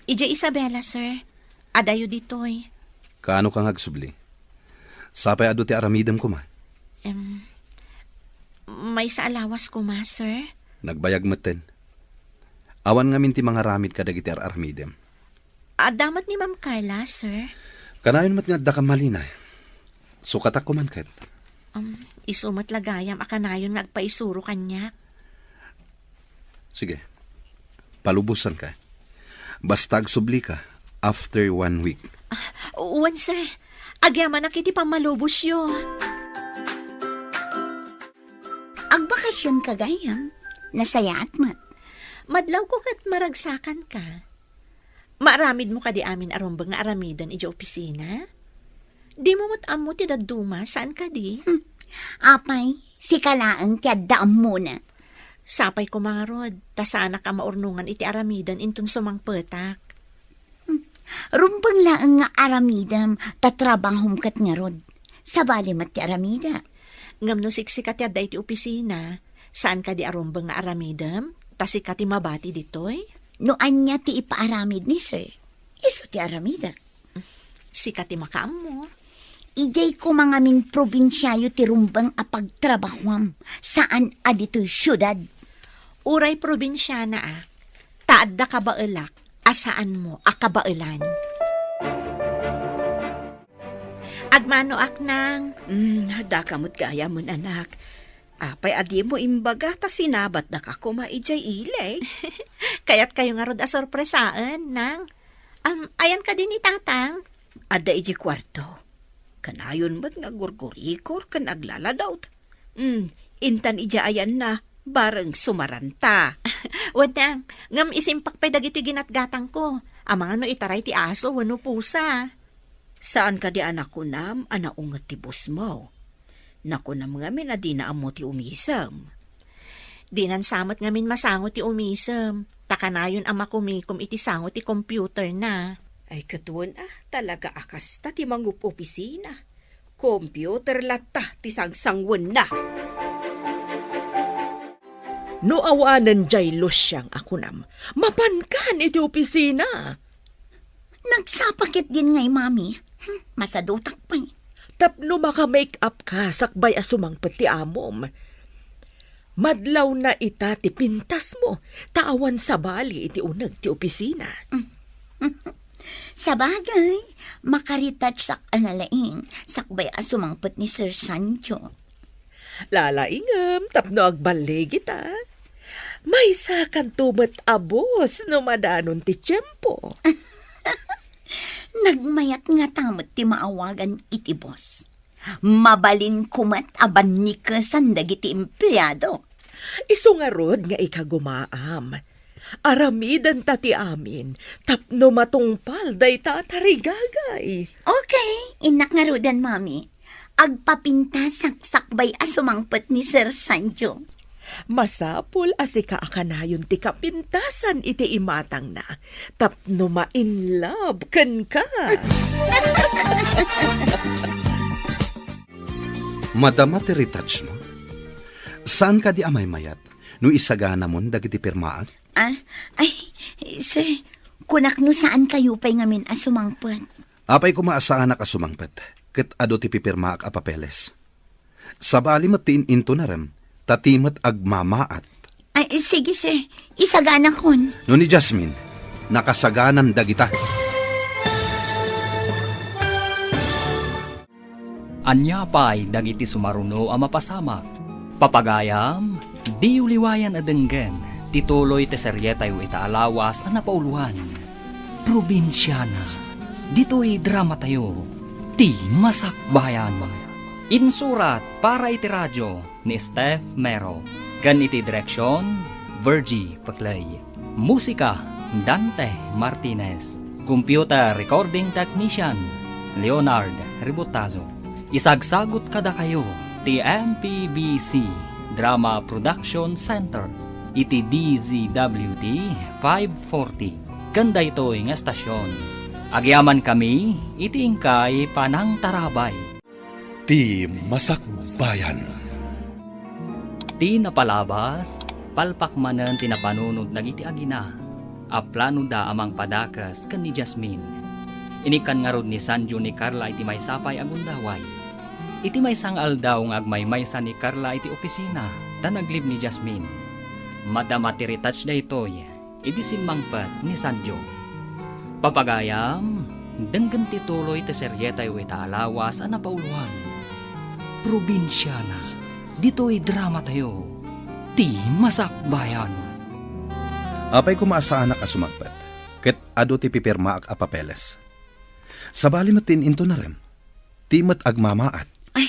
Idiay Isabela, sir. Adayo ditoy. Kaano ka nga agsubli? Sapay adu ti aramidem koma. Em, Maysa a lawas koma, sir. Nagbayag metten. Awan ngamin ti mangaramid kadagiti ar-aramidem. Adda met ni Ma'am Carla, sir? Kanayon met nga adda ka malina. Sukatak koman ket. Um, isu met la gayam a kanayon nga agpaisuro kaniak. Sige. Palubosanka. Basta agsublika after one week. Ah, wen, sir. Agyamanak iti pammalubosyo. Agbakasionka gayam. Nasayaat met. Madlawko ket maragsakanka. Maaramidmo kadi amin a rumbeng nga aramiden idiay opisina? Dimo met ammo ti dadduma, saan kadi? Hmm. Apay, sika laeng ti adda ammona. Sapay koma ngarud, ta saanak a maurnongan iti aramiden inton sumangpetak. Hmm. Rumbeng laeng nga aramidem ta trabahom ket ngarud. Sabali met ti aramidek. Ngem no siksika ti adda iti opisina, saan kadi a rumbeng nga aramidem? Ta sika ti mabati ditoy? No ania ti ipaaramid ni sir, isu ti aramidek. Sika ti makaammo. Idiay koma ngamin probinsiayo ti rumbeng a pagtrabahuam, saan a ditoy siudad. Uray probinsiana a, ta adda kabaelak a saanmo a kabaelan. Agmanoak, Nang. Mm, daka met gayam, anak. Apay a dimo imbaga ta sinabatdaka koma idiay ili? Kayatkayo ngarud a sorpresaen, Nang. Am, ayan kadi ni Tatang? Adda idiay kuarto. Kanayon met nga gurgurikor ken aglaladawt. Mm, intan idiay ayanna, bareng sumaranta. Wen, Nang, ngem isimpak pay dagiti ginatgatangko. Amangan no itaray ti aso wenno pusa. Saan kadi a nakunam a naunget ti bosmo? Nakunam ngamin a dina ammo ti umisem. Dinan sa met ngamin masango ti umisem, ta kanayon a makumikom iti sango ti computerna. Ay, ket wen a, talaga a kasta ti mangup-opisina. Computer latta ti sangsanguenna. No awanen diay Luciang a kunam, mapankan iti opisina. Nagsapa ketdin ngay, Mami. Hmm, masadutak pay. Tapno maka-make up ka sakbay a sumangpet ti amom. Madlawna ita ti pintasmo, ta awan sabali iti uneg ti opisina. Sabagay, makaretouchak a nalaing sakbay a sumangpet ni Sir Sancho. Lalaingem tapno agballigita. Maysakanto met a boss no madanon ti tiempo. Nagmayat ngata met ti maawagan iti boss. Mabalinko met a bannikesan dagiti empleadok. Isu ngarud nga ikagumaam. Aramidenta ti amin tapno matungpal dayta a tarigagay. Okay, innak ngaruden, Mami. Agpapintasak sakbay a sumangpet ni Sir Sancho. Masapul a sika a kanayon ti kapintasan iti imatangna tapno ma-in love kenka. Madama ti retouchmo? Saan kadi a maymayat no isaganamon dagiti pirmaak? Ah, ay, sir, kunak no saan kayo pay ngamin a sumangpet. Apay koma a saanak a sumangpet, ket adu ti pipirmaak a papeles. Sabali met ti in-intunarem, ta ti met agmamaat. Ay, sige, sir. Isaganakon. No ni Jasmine, nakasaganan dagita. Ania pay dagiti sumaruno a mapasamak? Papagayam, diyo liwayan a denggen ti tuloy ti serietayo ita a lawas a napauloan, Probinsiana. Ditoy dramatayo, Ti Masakbayan. Insurat para iti radio ni Steph Mero, ken iti direksion, Virgie Peclay. Musika, Dante Martinez. Computer recording technician, Leonard Ributazo. Isagsagut kadakayo ti M P B C Drama Production Center iti D Z W T five forty. Ken daytoy nga estasion, agyamankami iti inkay panangtarabay. Ti Masakbayan. Ti napalabas, palpak manen ti napanunot dagiti agina a planoda a mangpadakes ken ni Jasmine. Inikkan ngarud ni Sanjo ni Carla iti maysa pay a gundaway. Iti maysa nga aldaw nga agmaymaysa ni Carla iti opisina, ta nag-leave ni Jasmine. Madama ti retouch daytoy, idi simmangpet ni Sanjo. Papagayam, denggem ti tuloy ti serietayo ita a lawas a napauloan. Probinsiana, ditoy dramatayo, ti Masakbayan. Apay koma a saanak a sumangpet, ket adu ti pipirmaak a papeles. Sabali met ti in-intonarem, ti met agmamaat. Ay,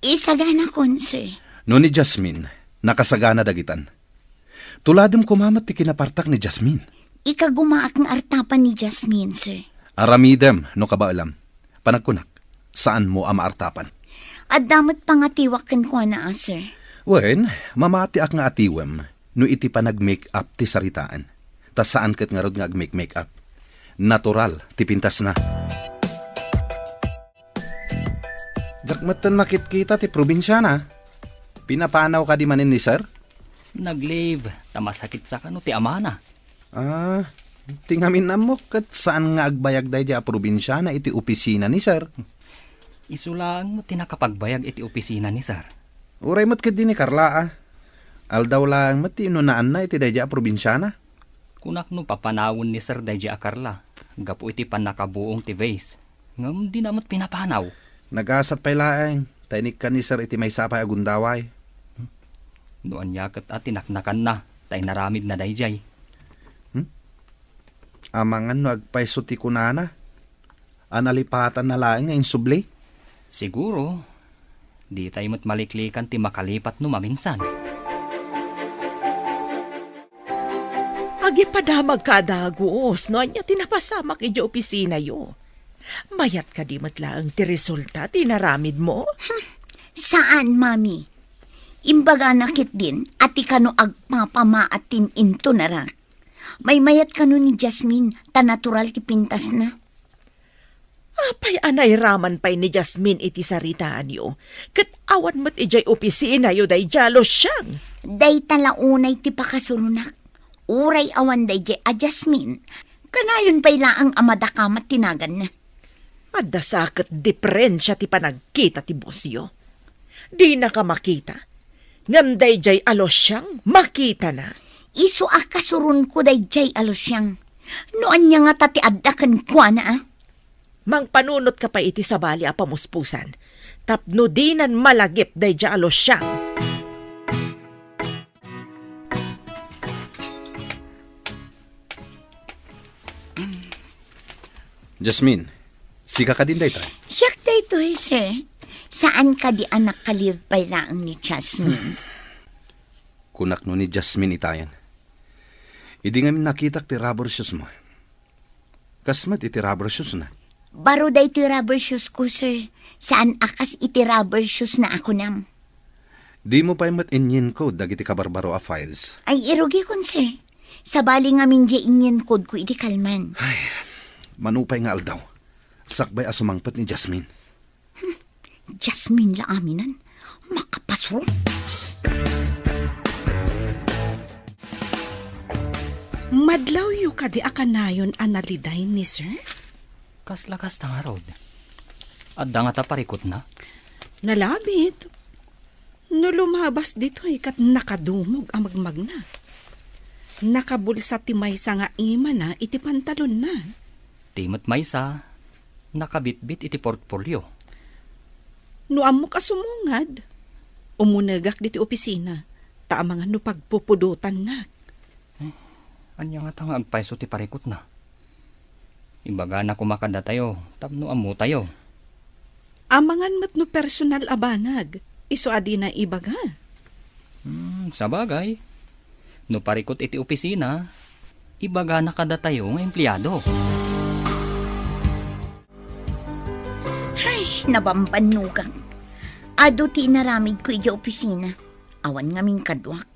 isaganakon, sir. No ni Jasmine, nakasagana dagitan. Tuladem koma met ti kinapartak ni Jasmine. Ikagumaak nga artapan ni Jasmine, sir. Aramidem no kabaelam. Panagkunak, saanmo a maartapan. Adda met pangatiwak kenkuana, a, sir. Wen, mamatiak nga atiwem no iti panag-make-up ti saritaan. Ta saan ket ngarud nga ag-make-make-up. Natural ti pintasna. Diak metten makitkita ti probinsiana. Pinapanaw kadi manen ni sir? Nag-leave, ta masakit sa kano ti amana. Ah, ti ngamin ammok ket saan nga agbayag daydiay a probinsiana iti opisina ni sir. Isu laeng met ti nakapagbayag iti opisina ni sir. Uray met ketdi ni Carla, a. Aldaw laeng met ti inunaanna iti daydiay a probinsiana. Kunak no papanawen ni sir daydiay a Carla, gapu iti pannakabuong ti vase. Ngem dina met pinapanaw. Nagasat pay laeng, ta inikkan ni sir iti maysa pay a gundaway. No ania ket a tinaknakanna, ta inaramidna daydiay. Hmm? Amangan no agpayso ti kunana, a nalipatanna laeng nga insubli? Siguro, ditay met maliklikan ti makalipat no maminsan. Agipadamagka a dagus no ania ti napasamak idiay opisinayo. Mayat kadi met laeng ti resulta ti inaramidmo? Hmm, saan, Mami. Imbagana ketdin a ti kano agpapamaat ti in-intonarak. Maymayat kano ni Jasmine ta natural ti pintasna. Apay a nairaman pay ni Jasmine iti saritaanyo, ket awan met idiay opisinayo daydiay a Luciang? Dayta la unay ti pakasuronak. Uray awan daydiay a Jasmine, kanayon pay laeng a madakamat ti naganna. Adda sa ket diferensia ti panagkita ti bosyo. Dinaka makita, ngem daydiay a Luciang makitana. Isu a kasuronko daydiay a Luciang. No ania ngata ti adda kenkuana, a? Mangpanunotka pay iti sabali a pamuspusan, tapno dinan malagip daydiay a Luciang. Jasmine, sika kadin dayta? Siak daytoy, sir. Saan kadi a nakalive pay laeng ni Jasmine? Kunak no ni Jasmine itayen. Idi ngamin nakitak ti rubber shoes mo. Kas met iti rubber shoes na. Baro daytoy rubber shoes ko, sir. Saan a kas iti rubber shoes na a kunam. Dimo pay met inyiencode dagiti kabarbaro a files? Ay, irugikon, sir. Sabali ngamin diay inyiencode ko iti kalman. Ay, mano pay nga aldaw, sakbay a sumangpet ni Jasmine. Hmm, Jasmine la aminan. Makapasro. Madlawyo kadi a kanayon a naliday ni sir? Kasla kasta ngarud. Adda ngata parikutna? Nalabit. No lumabas ditoy ket nakadumog a magmagna. Nakabulsa ti maysa nga imana iti pantalonna. Ti met maysa, nakabitbit iti portfolio. No ammok a sumungad, umunegak ditoy opisina, ta amangan no pagpupudotannak. Eh, ania ngata nga agpayso ti parikutna? Ibagana koma kadatayo tapno ammotayo. Amangan met no personal a banag, isu a dina ibaga. Hmm, sabagay. No parikut iti opisina, ibagana kadatayo nga empleado. Ay, nabambannogak. Adu ti inaramidko idiay opisina. Awan ngamin kaduak.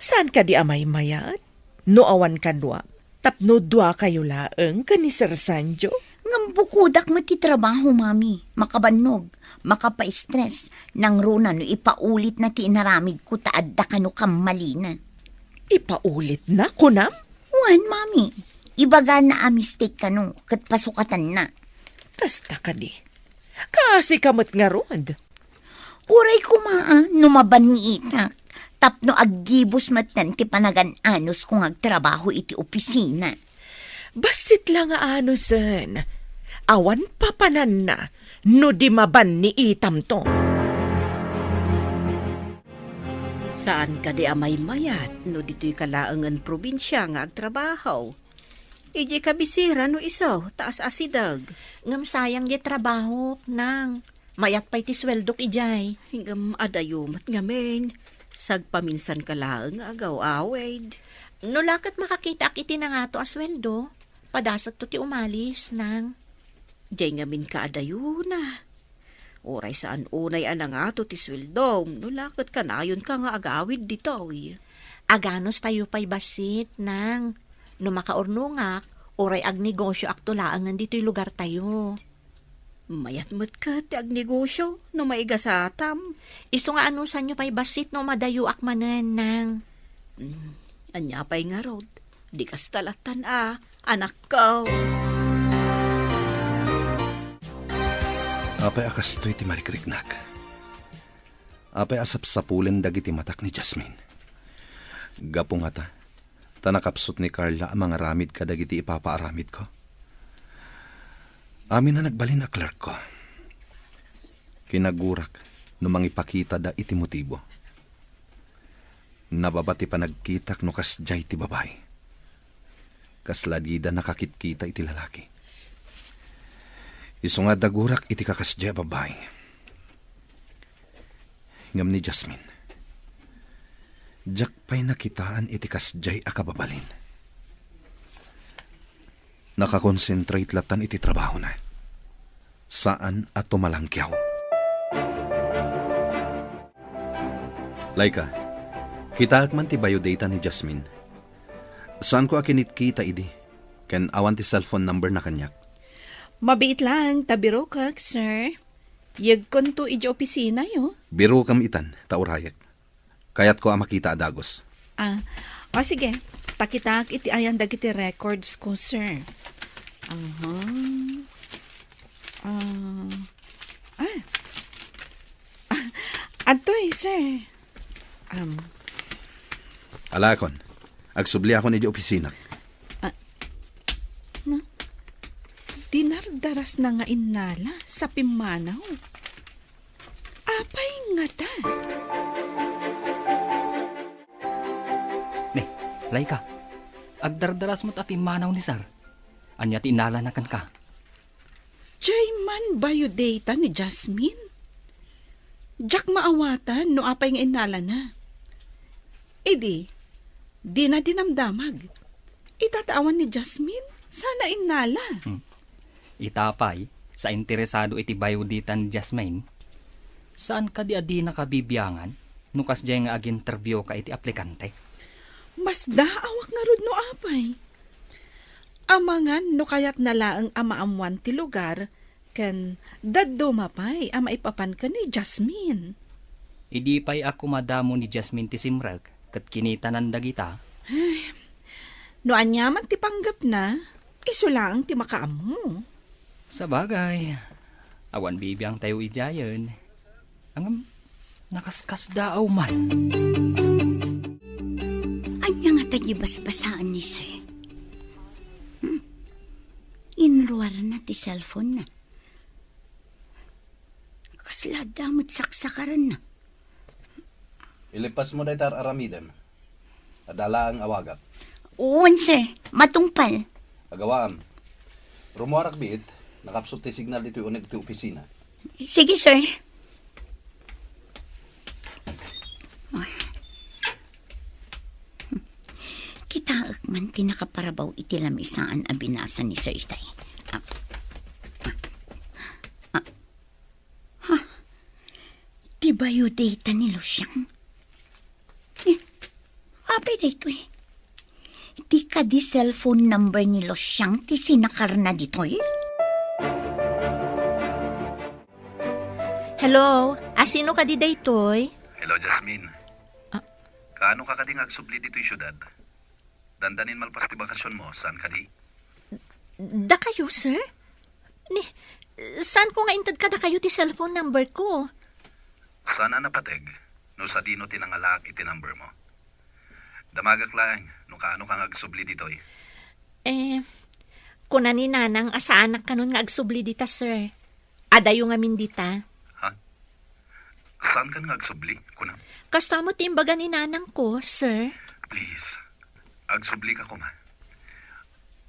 Saan kadi a maymayat? No awan kaduak, tapno duakayo laeng ken ni Sir Sanjo? Ngem bukodak met ti trabaho, Mami. Makabannog, makapaistres, nangruna no ipaulitna ti inaramidko ta adda kano kammalina. Ipaulitna, kunam? Wen, Mami. Ibagana a mistake kano, ket pasukatanna. Kasta kadi. Kaasika met ngarud. Uray koma, ah, no mabanniitak, tapno aggibus metten ti panagan-anusko nga agtrabaho iti opisina. Bassit la nga anusen. Awan papananna no di mabanniitamto. Saan kadi a maymayat no ditoyka laengen probinsia nga agtrabaho? Idiay kabisera no isu, ta as-asideg. Ngem sayang diay trabahok, nang. Mayat pay ti sueldok idiay. Ngem adayo met ngamin, sagpaminsanka laeng nga agaw-awid. No la ket makakitaak iti nangato a sueldo, padasekto ti umalis, nang. Diay ngamin kaadayona. Uray saan unay a nangato ti sueldom, no la ket kanayonka nga agawid ditoy. Aganustayo pay bassit, nang. No makaurnongak, uray agnegosioakto laengen ditoy lugartayo. Mayat met ket ti agnegosio no maigasatam. Isu nga anusanyo pay bassit no madayoak manen, nang. Mm, ania pay ngarud? Di kasta lattan a, anakko. Apay a kastoy ti marikriknak? Apay a sapsapulen dagiti matak ni Jasmine? Gapu ngata, ta nakapsut ni Carla a mangaramid kadagiti ipapaaramidko. Amin a nagbalin a clerkko. Kinagurak no mangipakitada iti motibo. Nababa ti panagkitak no kasdiay ti babai. Kasla dida nakakitkita iti lalaki. Isu nga dagurak iti kakasdiay a babai. Ngem ni Jasmine, diak pay nakitaan iti kasdiay a kababalin. Nakakonsentrate lattan iti trabahona. Saan a tumalangkiaw. Laika, kitaek man ti biodata ni Jasmine. Saanko a kinitkita idi, ken awan ti cellphone number na kaniak. Mabiit laeng ta birokak, sir. Yegkonto idiay opisinayo. Birokem itan, ta urayek. Kayatko a makita a dagus. Ah, o sige. Pakitaak iti ayan dagiti records ko, sir. Aha. Ah. Ah. Ah, adtoy, sir. Um. Alakon. Agsubliakon idiay opisina. Ah. Na? Dinardarasna nga innala sa pimmanaw. Apay ngata? Ne, Laika, agdardaras met a pimmanaw ni Sir. Ania ti innalana kenka? Diay man biodata ni Jasmine? Diak maawatan no apay nga innalana. Idi, dina dinamdamag. Ita ta awan ni Jasmine, saan a innala. Hmm. Ita pay, sa interesado iti biodata ni Jasmine, saan kadi a dinaka bibiangan no kasdiay nga aginterviewka iti aplikante? Masdaawak ngarud no apay. Amangan no kayatna laeng a maammoan ti lugar ken dadduma pay a maipapan ken ni Jasmine. Idi pay a kumadamo ni Jasmine ti simrek ket kinitanan dagita. Ay, no aniaman ti panggepna, isu laeng ti makaammo. Sabagay, awan bibiangtayo idiayen. Ngem, nakaskasdaaw man. Ania ngata ti basbasaan ni Sir? Hmm? Inruarna ti cellphone-na. Kasla adda met saksakarenna. Ilipasmo dayta ar-aramidem. Adda laeng awagak. Wen, sir. Matungpal. Agawaam. Rummuarak biit, nakapsut ti signal ditoy uneg ti opisina. Sige, sir. Kitaek man ti nakaparabaw iti lamisaan a binasa ni Sir itay. Ah, ah, ah, ha? Ti biodata ni Lucian? Eh, apay daytoy? Ti kadi cellphone number ni Lucian ti sinakarna ditoy? Hello, asino kadi daytoy? Hello, Jasmine. Ah. Kaano ka kadi nga agsubli ditoy siudad? Dandanin malpas ti bakasionmo, saan kadi? Dakayo, sir? Ni, Saanko nga inted kadakayo ti cellphone number ko? Saan a napateg no sadino ti nangalaak iti number mo. Damagak laeng no kaano ka nga agsubli ditoy. Eh, kuna ni Nanang a saanak kanon nga agsubli dita, sir. Adayo ngamin dita. Ha? Saan kan nga agsubli, kuna? Kasta met ti imbaga ni Nanang ko, sir. Please, agsubli ka koma.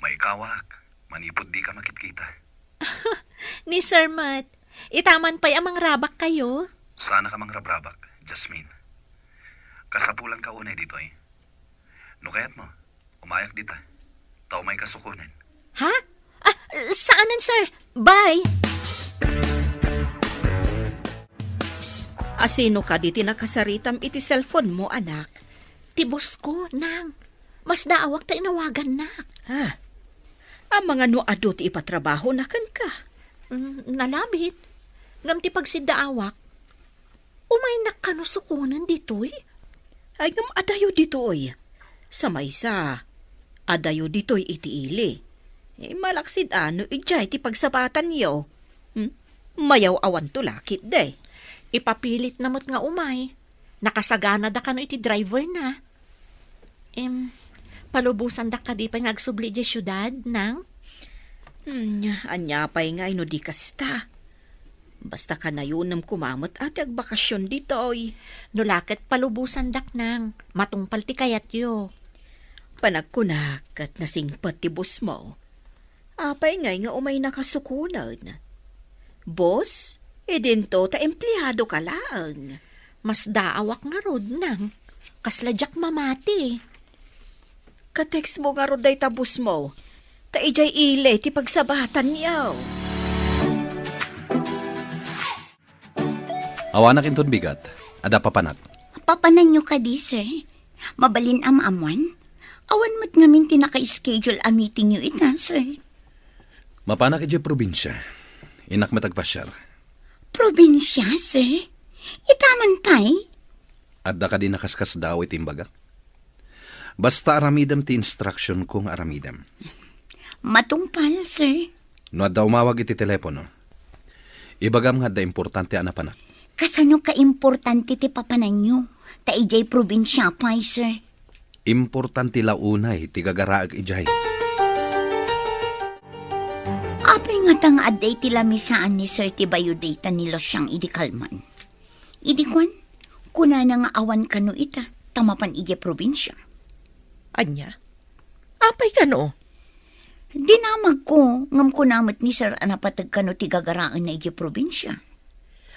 Maikawak, manipud di ka makitkita. Ni Sir met, itaman pay a mangrabak kayo? Sana ka mangrabrabak, Jasmine. Kasapulan ka unay ditoy. No kayat mo, umayak dita. Ta umay ka sukonen. Ha? Ah, saanen, sir. Bye. Asino kadi ti nakasaritam iti cellphone mo, anak? Ti boss ko, nang. Masdaawak ta inawagannak. Ah, amangan no adu ti ipatrabahona kenka? Mm, nalabit. Ngem ti pagsiddaawak, umaynak kano sukonen ditoy? Ay, ngem adayo ditoy. Sa maysa, adayo ditoy iti ili. Eh, malaksid a no idiay ti pagsabatanyo. Hmm? Mayaw-awanto la ketdi. Ipapilitna met nga umay. Nakasaganada kano iti driverna. Em, palubosandak kadi pay nga agsubli idiay siudad, nang? Hmm, ania pay ngay no di kasta? Basta kanayonem koma met a ti agbakasyon ditoy. No la ket palubosandak, nang, matungpal ti kayatyo. Panagkunak ket nasingpet ti boss mo. Apay ngay nga umaynaka sukonen? Boss, idinto ta empleado ka laeng. Masdaawak ngarud, nang. Kasla diak mamati. Ka-text mo ngarud dayta boss mo. Ta idiay ili ti pagsabatanyo. Awanak inton bigat. Adda papanak. Papananyo kadi, sir? Mabalin a maammuan? Awan met ngamin ti naka-schedule a meetingyo ita, sir. Mapanak idiay probinsia. Innak met agpasiar. Probinsia, sir? Itaman pay? Adda kadi nakaskasdaaw iti imbagak? Basta aramidem ti instruction ko nga aramidem. Matungpal, sir. No adda umawag iti telepono, ibagam nga adda importante a napanak. Kasano kaimportante ti papananyo? Ta idiay probinsia pay, sir. Importante la unay ti gagaraek idiay. Apay ngata nga adda iti lamisaan ni sir ti biodata ni Luciang idi kalman? Idi kuan, kunana nga awan kano ita, ta mapan idiay probinsia. Ania? Apay kano? Dinamagko, ngem kuna met ni sir a napateg kano ti gagaraenna idiay probinsia.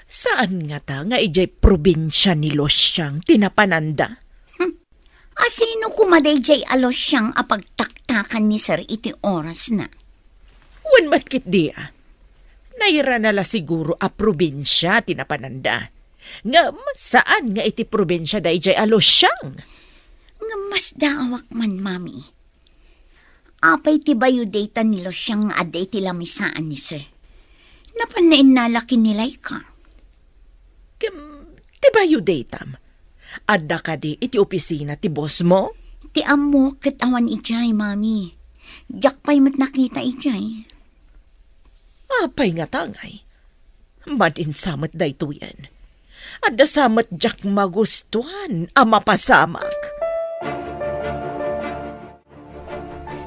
Saan ngata nga idiay probinsia ni Luciang ti napananda? Hmm. Asino koma daydiay a Luciang a pagtaktakan ni sir iti orasna? Wen met ketdi a. Nairana la siguro a probinsia ti napananda. Ngem saan nga iti probinsia daydiay a Luciang? Ngem masdaawak man, Mami. Apay ti biodata ni Luciang nga adda iti lamisaan ni sir? Napanna innala ken ni Laika. Kem, ti biodatam, adda kadi iti opisina ti boss mo? Ti ammok ket awan idiay, Mami. Diak pay met nakita idiay. Apay ngata ngay? Madin sa met daytoyen. Adda sa met diak magustuan a mapasamak.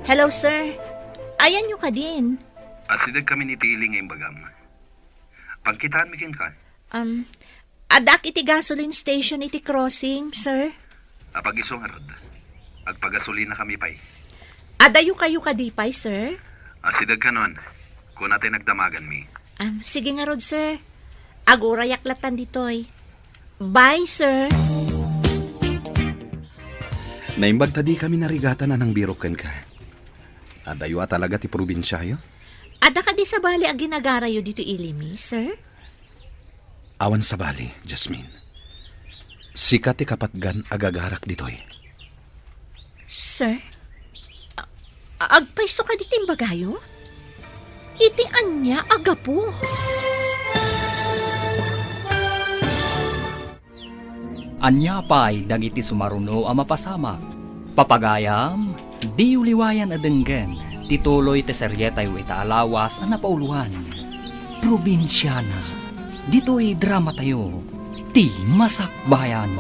Hello, sir. Ayanyo kadin? Asideg kami ni Tili nga imbagam. Pagkitaanmi kenka. Um, addaak iti gasoline station iti crossing, sir. Apag-isu ngarud. Agpagasolina kami pay. Adayo kayo kadi pay, sir? Asideg kanon. Kuna tay nagdamaganmi. Um, sige ngarud, sir. Agurayak latan ditoy. Bye, sir. Naimbag ta di kami narigatan a nangbirok kenka. Adayo a talaga ti probinsiayo? Adda kadi sabali a ginagarayo ditoy ilimi, sir? Awan sabali, Jasmine. Sika ti kapatgan a gagarak ditoy. Sir? A-, agpayso kadi ti imbagayo? Iti ania a gapu? Ania pay dagiti sumaruno a mapasamak? Papagayam, diyo liwayan a denggen ti tuloy ti serietayo ita a lawas a napauloan. Probinsiana. Ditoy dramatayo, Ti Masakbayan.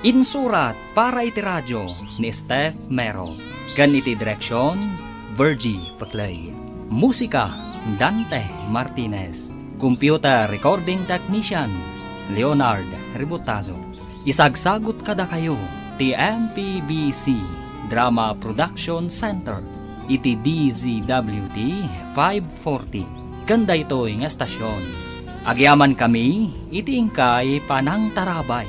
Insurat para iti radio ni Steph Mero, ken iti direksyon, Virgie Peclay. Musika, Dante Martinez. Computer recording technician, Leonard Ributazo. Isagsagut kadakayo ti M P B C Drama Production Center iti D Z W T five forty. Ken daytoy nga estasion, agyamankami iti inkay panangtarabay.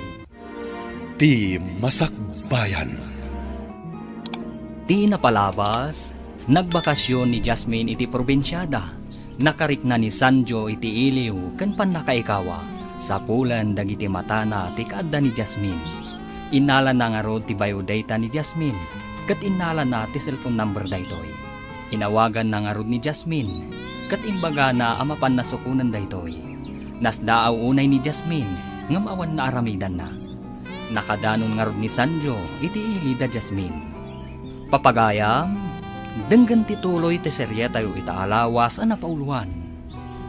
Ti Masakbayan. Ti napalabas, nagbakasyon ni Jasmine iti probinsiada. Nakarikna ni Sanjo iti iliw ken pannakaikawa. Sapulen dagiti matana ti kaadda ni Jasmine. Innalana ngarud ti biodata ni Jasmine, ket innalana ti cellphone number daytoy. Inawaganna ngarud ni Jasmine, ket imbagana a mapanna sukonen daytoy. Nasdaaw unay ni Jasmine, ngem awan naaramidanna. Nakadanon ngarud ni Sanjo iti ili da Jasmine. Papagayam, denggen ti tuloy ti serietayo ita a lawas a napauluan.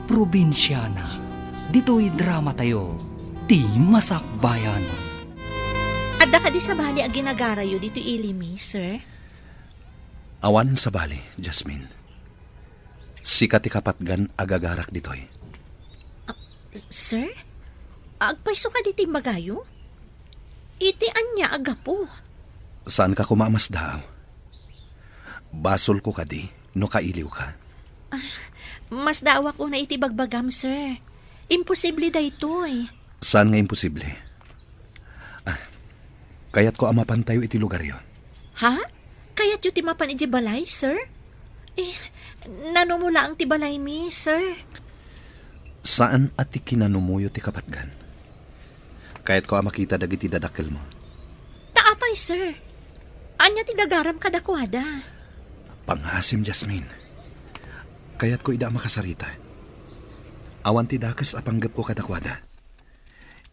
Probinsiana. Ditoy dramatayo, Ti Masakbayan. Adda kadi sabali a ginagarayo ditoy ili mi, sir? Awanen sabali, Jasmine. Sika ti kapatgan a gagarak ditoy. Ah, sir? Agpayso kadi ti imbagayo? Iti ania a gapu? Saanka koma a masdaaw? Basolko kadi no kailiwka? Ah, masdaawak unay iti bagbagam, sir. Imposible daytoy. Saan nga imposible? Ah, kayatko a mapantayo iti lugaryo. Ha? Kayatyo ti mapan idiay balay, sir? Eh, nanumo laeng ti balaymi, sir. Saan a ti kinanumoyo ti kapatgan. Kayatko a makita dagiti dadakkelmo. Ta apay, sir? Ania ti gagaram kadakuada? Pangngaasim, Jasmine. Kayatko ida a makasarita. Awan ti dakes a panggepko kadakuada.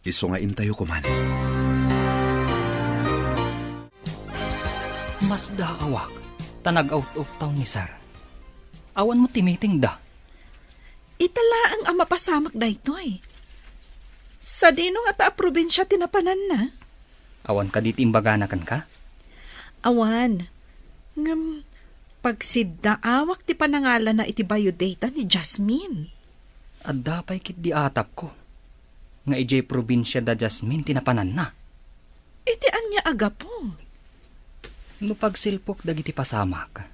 Isu nga intayo koman. Masdaawak, ta nag-out of town ni Sir. Awan met ti meeting da. Ita laeng a mapasamak daytoy. Sadino ngata a probinsia ti napananna? Awan kadi ti imbagana kenka? Awan. Ngem, pagsiddaawak ti panangalana iti biodata ni Jasmine. Adda pay ketdi atapko nga idiay probinsia da Jasmine ti napananna. Iti ania a gapu? No pagsilpok dagiti pasamak,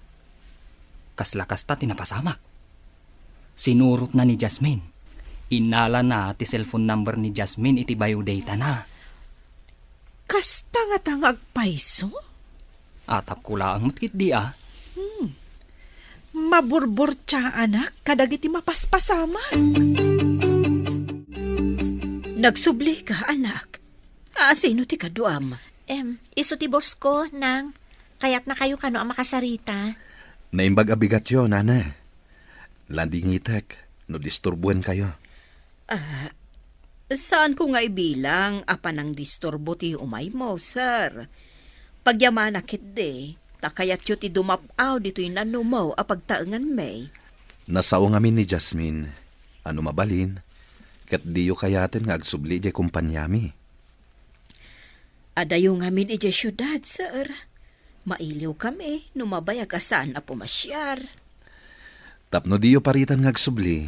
kasla kasta ti napasamak. Sinurotna ni Jasmine. Innalana ti cellphone number ni Jasmine iti biodatana. Kasta ngata nga agpayso? Atapko laeng met ketdi a. Hmm. Maburburtiaanak kadagiti mapaspasamak. Nagsublika, anak. Asino ti kaduam? Em, isu ti boss ko, Nang. Kayatnakayo kano a makasarita. Naimbag a bigatyo, Nana. Landingitek no disturboenkayo. Ah, saanko nga ibilang a panangdisturbo ti umaymo, sir. Pagyamanak ketdi, ta kayatyo ti dumap-aw ditoy nanumo a pagtaenganmi. Nasao ngamin ni Jasmine a no mabalin, ket diyo kayaten nga agsubli idiay kompaniami. Adayo ngamin idiay siudad, sir. Mailiwkami no mabayag a saan a pumasiar. Tapno diyo paritan nga agsubli,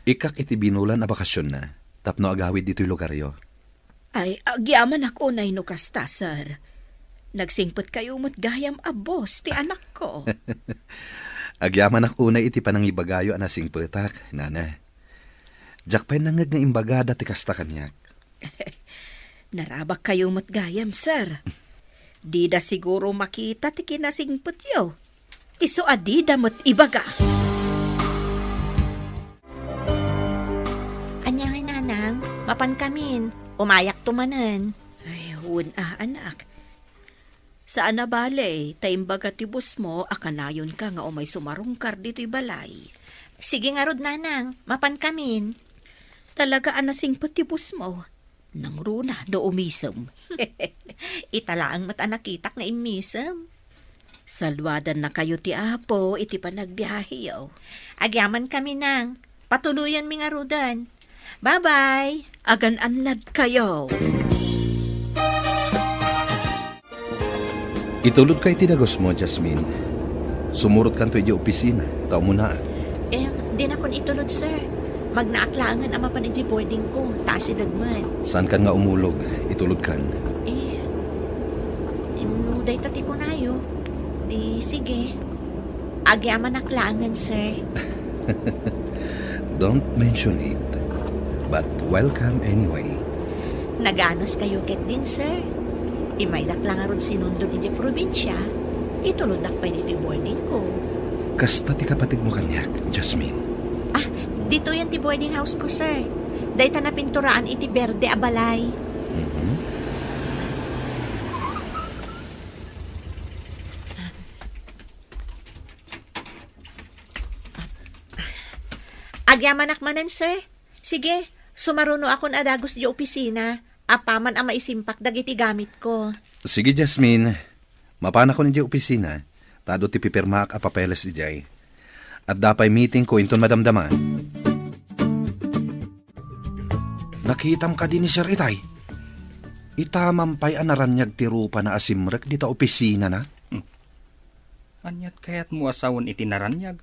ikkak iti binulan a bakasionna tapno agawid ditoy lugaryo. Ay, agyamanak unay no kasta, sir. Nagsingpetkayo met gayam a boss ti anakko. Agyamanak unay iti panangibagayo a nasingpetak, Nana. Diak pay nangngeg nga imbagada ti kasta kaniak. Narabakkayo met gayam, sir. Dida siguro makita ti kinasingpetyo. Isu a dida met ibaga. Ania ngay, Nanang? Mapankamin. Umayakto manen. Ay, wen a, anak. Saan a bale, ta imbaga ti boss mo a kanayonka nga umay sumarungkar ditoy balay. Sige ngarud, Nanang, mapankamin. Talaga a nasingpet ti boss mo. Nangruna no umisem. Ita laeng met a nakitak nga immisem. Saluadannakayo ti Apo iti panagbiaheyo. Agyamankami, Nang. Patuloyenmi ngaruden. Bye-bye! Agan-annad kayo! Itulodka iti dagusmo, Jasmine. Sumurotkanto idiay opisina, ta umunaak. Eh, dinakon itulod, sir. Magnaak laengen a mapan idiay boarding ko, ta asideg met. Saankan nga umulog, itulodkan. Eh, no dayta ti kunayo, di sige. Agyamanak laengen, sir. Don't mention it. But welcome anyway. Naganos kayo ketdin, sir. Imaydak la ngarud sinundon idiay probinsia, ituloddak pay ditoy boarding ko. Kasta ti kapateg mo kaniak, Jasmine. Ah, ditoyen ti boarding house ko, sir. Dayta napinturaan iti berde a balay. Mhm. Agyamanak manen, sir. Sige, sumarunoakon a dagus idiay opisina, apaman a maisimpak dagiti gamitko. Sige, Jasmine. Mapanakon idiay opisina, ta adu ti pipirmaak a papeles idiay. Adda pay meetingko inton madamdama. Nakitam kadi ni Sir itay? Itamam pay a naraniag ti rupana a simrek dita opisinana? Hmm. Aniat kayatmo a sawen iti naraniag?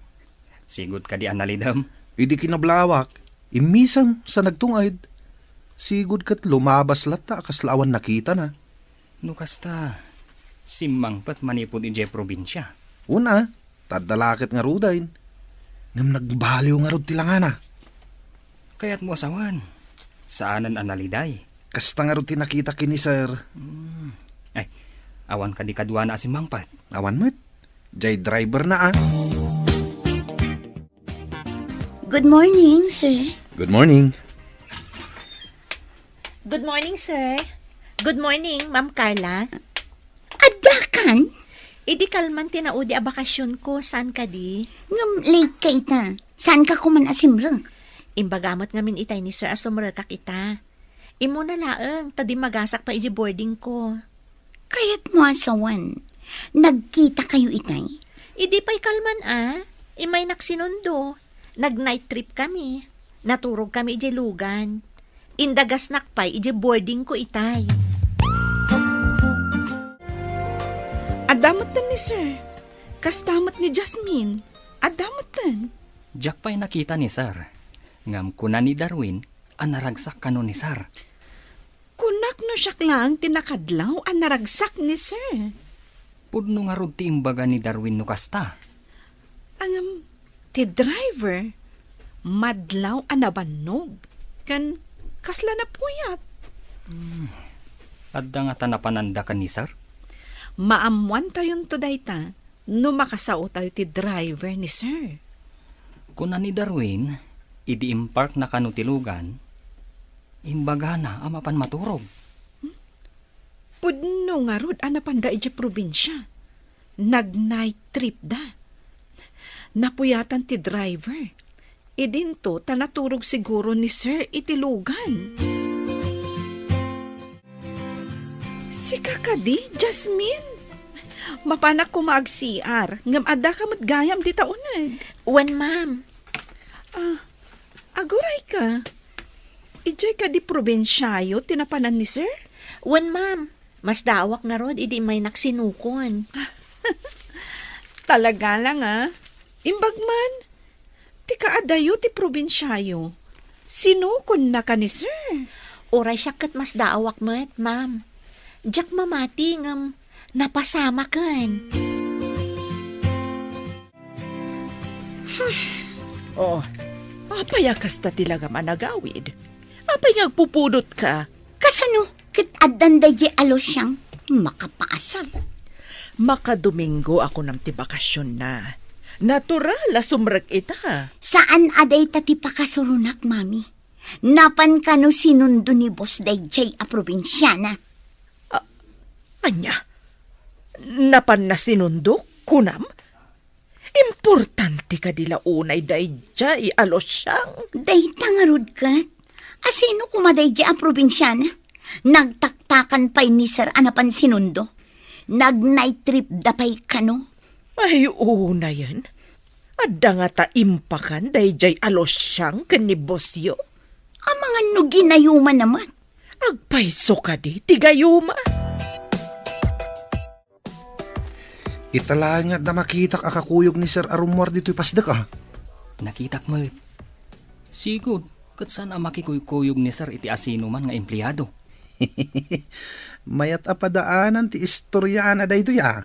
Sigud kadi a nalidem? Idi kinablawak, immisem sa nagtunged. Sigud ket lumabas latta a kasla awan nakitana. No kasta, simmangpet manipud idiay probinsia. Una, ta adda la ket ngaruden. Ngem nagbaliw ngarud ti langana. Kayatmo a sawen, saanen a naliday. Kasta ngarud ti nakita ken ni Sir. Hmm. Ay, awan kadi kaduana a simmangpet? Awan met. Jay driver na, ah. Good morning, sir. Good morning. Good morning, sir. Good morning, Ma'am Carla. Addakan? Idi kalman ti naudi a bakasionko, saan kadi? Ngem late ka ita. Saanka koma a simrek? Imbaga met ngamin itay ni sir a sumrekak ita. Immuna laeng, ta dimmagasak pay idiay boardingko. Kayatmo a sawen, nagkitakayo itay? Idi pay kalman a, immaynak sinundo. Nag-night trip kami. Naturog kami idiay lugan. Indagasnak pay idiay boardingko itay. Adda metten ni sir. Kasta met ni Jasmine. Adda metten. Diak pay nakita ni sir. Ngem kuna ni Darwin a naragsak kano ni sir. Kunak no siak laeng ti nakadlaw a naragsak ni sir. Pudno ngarud ti imbaga ni Darwin no kasta. Ngem, ti driver, madlaw a nabannog, ken kasla napuyat. Hmm. Adda ngata napananda ken ni sir? Maammoantayonto dayta no makasaotayo ti driver ni sir. Kuna ni Darwin, idi imparkna kano ti lugan, imbagana a mapan maturog. Hmm? Pudno ngarud a napanda idiay probinsia. Nag-night trip da. Napuyatan ti driver. Idinto ta naturog siguro ni sir iti lugan. Sika kadi, Jasmine? Mapanak koma ag-C R, ngem addaka met gayam dita uneg. Wen, ma'am. Ah, agurayka. Idiay kadi probinsiayo ti napanan ni sir? Wen, ma'am. Masdaawak ngarud idi immaynak sinukon. Talaga lang, ah. Imbag man, ti kaadayo ti probinsiayo, sinukonnaka ni sir. Uray siak ket masdaawak met, ma'am. Diak mamati ngem napasamaken. Oh, apay a kasta ti langam a nagawid? Apay nga agpupudotka? Kasano ket addan daydiay a Luciang makapaasar? Makadomingo a kunam ti bakasionna. Natural a sumrek ita. Saan a dayta ti pakasuronak, Mami. Napan kano sinundo ni Boss daydiay a probinsiana. A-, ania? Napanna sinundok, kunam? Importante kadi la unay daydiay a Luciang? Dayta ngarud ket. Asino koma daydiay a probinsiana? Nagtaktakan pay ni sir a napan sinundo. Nag-night trip da pay kano. Ay, unayen. Adda ngata impakan daydiay a Lucian ken ni bossyo? Amangan no ginayumanna met. Agpayso kadi ti gayuma? Ita laeng nga adda makitak a kakuyog ni Sir a rummuar ditoy pasdek, a. Nakitak met. Sigud, ket saan a makikuykuyog ni Sir iti asinoman nga empleado. Mayat a padaanan ti istoriana daytoy, a.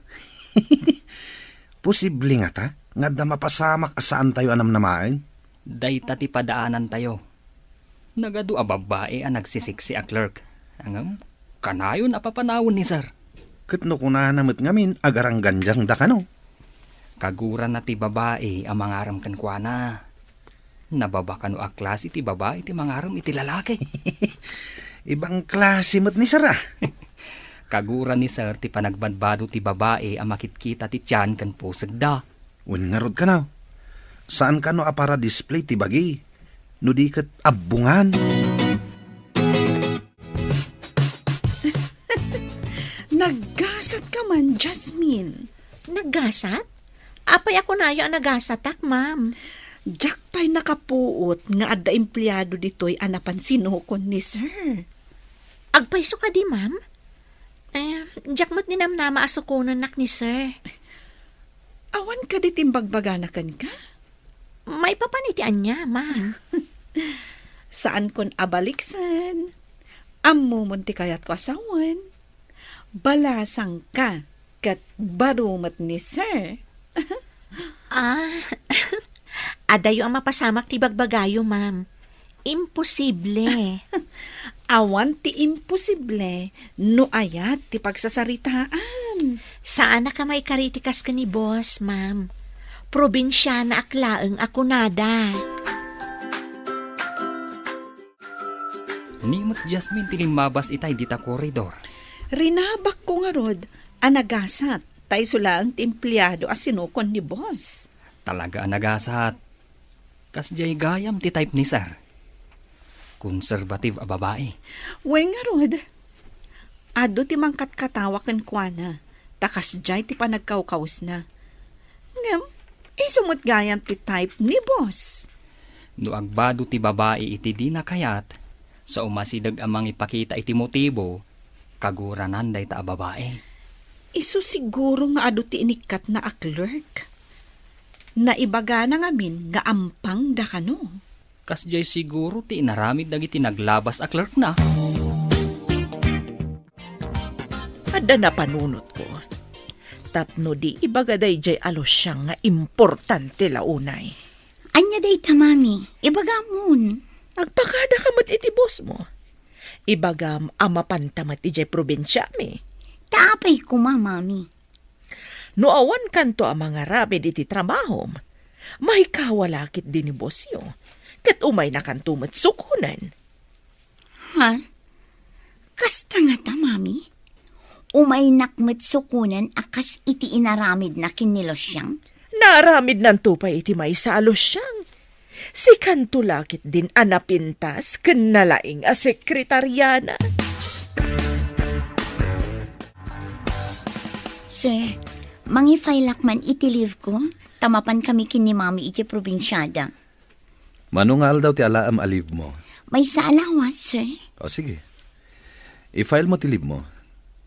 Posible ngata nga adda mapasamak a saantayo a namnamaen? Dayta ti padaanantayo. Nagadu a babbai a nagsisiksi a clerk. Ngem, kanayon a papanawen ni Sir. Ket no kunana met ngamin, agaranggandiangda kano. Kagurana ti babai a mangarem kenkuana. Nababa kano a klase ti babai ti mangarem iti lalaki. Ibang klase met ni Sir, a. Kagura ni Sir ti panagbadbado ti babai a makitkita ti tian ken pusegda. Wen ngarud kano, saan kano a para display ti bagi, no di ket abbongan. Naggasat ka man, Jasmine. Naggasat? Apay a kunayo a nagasatak, ma'am? Diak pay nakapuot nga adda empleado ditoy a napan sinukon ni Sir. Agpayso kadi, ma'am? Eh, diak met ninamnama a sukonennak ni Sir. Awan kadi ti imbagbagana kenka? Maipapan iti ania, ma'am? Saankon a baliksen. Ammomon ti kayatko a sawen. Balasangka ket baro met ni Sir. Ah, adayo a mapasamak ti bagbagayo, ma'am. Imposible. Awan ti imposible no ayat ti pagsasaritaan. Saanak a maikari ti kas ken ni boss, ma'am. Probinsianaak laeng a kunada. Ni met Jasmine ti limmabas itay dita koridor. Rinabakko ngarud a nagasat ta isu laeng ti empleado a sinukon ni boss. Talaga a nagasat. Kasdiay gayam ti type ni Sir. Conservative a babai. Wen ngarud, adu ti mangkatkatawa kenkuana, ta kasdiay ti panagkawkawesna. Ngem, isu met gayam ti type ni boss. No agbado ti babai iti dina kayat, sa umasideg a mangipakita iti motibo, kaguranan dayta a babai. Isu siguro nga adu ti inikkatna a clerk. Naibagana ngamin nga ampangda kano. Kasdiay siguro ti inaramid dagiti naglabas a clerkna. Adda napanunotko. Tapno di ibaga daydiay a Lucian nga importante la unay. Ania dayta, Mami? Ibagamon. Agpakadaka met iti bossmo. Ibagam a mapanta met idiay probinsiami. Ta apay koma, Mami? No awan kanto a mangaramid iti trabahom, maikawa la ketdi ni bossyo, ket umayna kanto met sukonen. Ha? Kasta ngata, Mami? Umaynak met sukonen a kas iti inaramidna ken ni Lucian? Naaramidnanto pay iti maysa a Lucian. Sikanto la ketdin a napintas ken nalaing a sekretariana. Sir, mangi-fileak man iti leave ko, ta mapan kami ken ni Mami iti probinsiada. Mano nga aldaw ti alaem a leave mo? Maysa a lawas, sir. O, sige. I-file mo ti leave mo.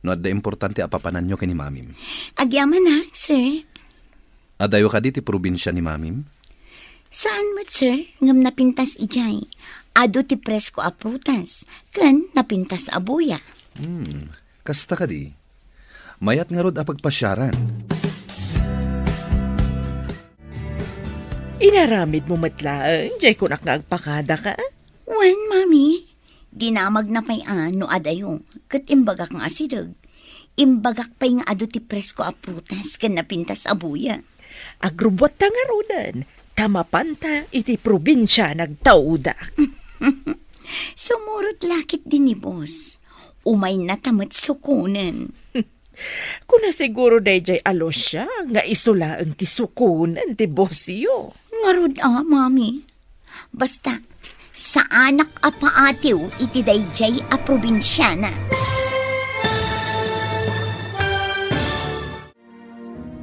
No adda importante a papananyo ken ni Mamim. Agyamanak, sir. Adayo kadi ti probinsia ni Mamim? Saan met, sir, ngem napintas idiay. Adu ti presko a prutas, ken napintas a buya. Hmm, kasta kadi. Mayat ngarud a pagpasiaran. Inaramidmo met laeng, diay kunak nga agpakadaka? Wen, Mami. Dinamagna pay a no adayo, ket imbagak nga asideg. Imbagak pay nga adu ti presko a prutas ken napintas a buya. Agrubbuatta ngaruden, ta mapanta iti probinsia nagtauda. Sumurot la ketdi ni boss. Umaynata met sukonen. Kuna siguro daydiay a Lucia nga isu laeng ti sukonen ti bossyo. Ngarud a, Mami. Basta, saanak a paatiw iti daydiay a probinsiana.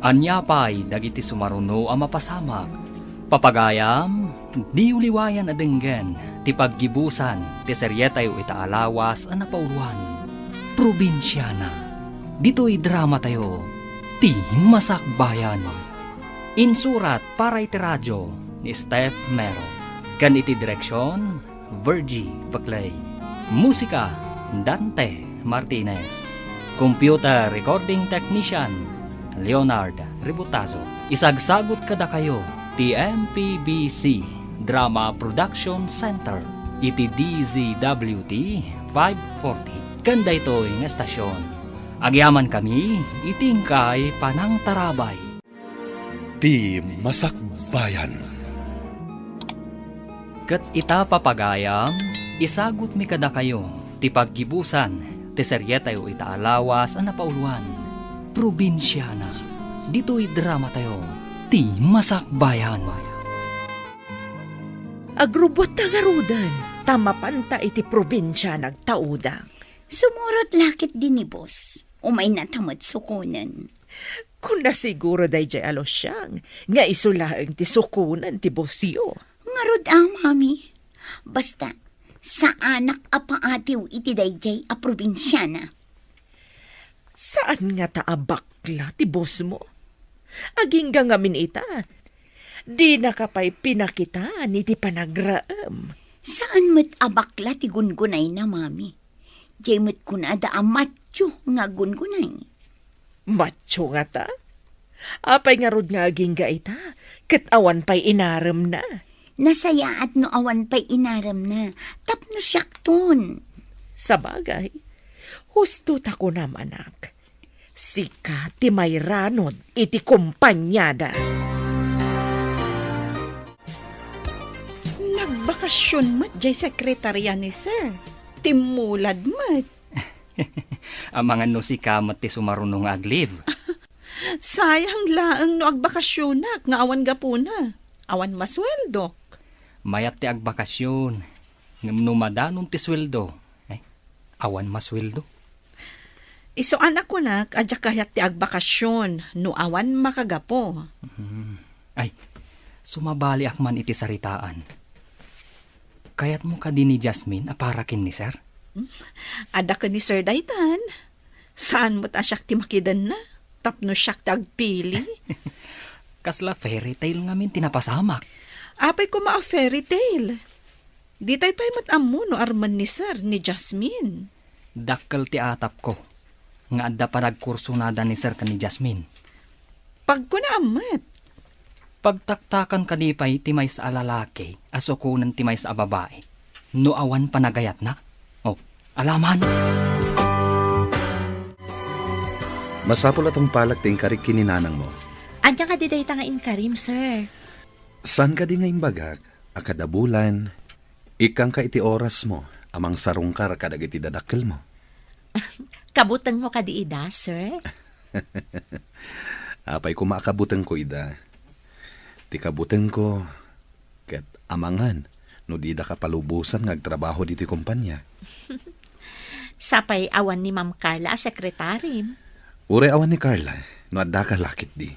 Ania pay dagiti sumaruno a mapasamak Papagayam, diyo liwayan a denggen ti paggibusan ti serietayo ita a lawas a napauluan, Probinsiana. Ditoy dramatayo, Ti Masakbayan. Insurat para iti radio ni Steph Mero. Ken iti direksion, Virgie Paclay. Musika, Dante Martinez. Computer recording technician, Leonard Ributazo. Isagsagut kadakayo ti M P B C Drama Production Center iti D Z W T five forty. Ken daytoy nga estasion, agyamankami iti inkay panangtarabay. Ti Masakbayan. Ket ita, papagayam, isagutmi kadakayo ti paggibusan ti serietayo ita a lawas a napauluan, Probinsiana. Ditoy dramatayo, Ti Masakbayan. Agrubbuatta ngaruden, ta mapanta iti probinsia nagtauda. Sumurot la ketdi ni boss. Umaynata met sukonen. Kuna siguro daydiay a Luciang nga isu laeng ti sukonen ti bossyo. Ngarud a, mami. Basta, saanak a paatiw iti daydiay a probinsiana. Saan ngata a bakla ti bossmo? Agingga ngamin ita, dinaka pay pinakitaan iti panagraem. Saan met a bakla ti gungunayna, mami. Diay met kunada a matio nga gungunay. Matio ngata? Apay ngarud nga agingga ita, ket awan pay inaremna? Nasayaat no awan pay inaremna, tapno siakton. Sabagay, husto ta kunam, anak. Sika ti mairanod iti kompaniada. Nagbakasion met diay sekretaria ni Sir. Timmulad met. Amangan no sika met ti sumaruno nga ag-leave. Sayang laeng no agbakasionak nga awan gapuna. Awan masueldok. Mayat ti agbakasion, ngem no madanon ti sueldo, ay, awan masueldo. Isu a nakunak a diak kayat ti agbakasion no awan makagapu. Hmm. Ay, sumabaliak man iti saritaan. Kayatmo kadi ni Jasmine a para ken ni Sir? Hmm? Adda ken ni Sir daytan. Saan met a siak ti makidenna tapno siak ti agpili? Kasla fairy tale ngamin ti napasamak. Apay koma a fairy tale? Ditay pay met ammo no armen ni Sir ni Jasmine. Dakkel ti atapko nga adda panagkursonada ni Sir ken ni Jasmine. Pagkunaam met. Pagtaktakan kadi pay ti maysa a lalaki a sukonen ti maysa a babai no awan panagayatna? Oh, alaman. Masapul a tungpalek ti inkarik ken ni nanangmo. Ania kadi dayta nga inkarim, sir? Saan kadi nga imbagak a kada bulan, ikkangka iti orasmo a mangsarungkar kadagiti dadakkelmo? Kabutengmo kadi ida, sir? Apay koma a kabutengko ida? Ti kabutengko ket amangan no didaka palubosan nga agtrabaho ditoy kompania. Sapay awan ni Ma'am Carla a sekretarim. Uray awan ni Carla, no addaka la ketdi.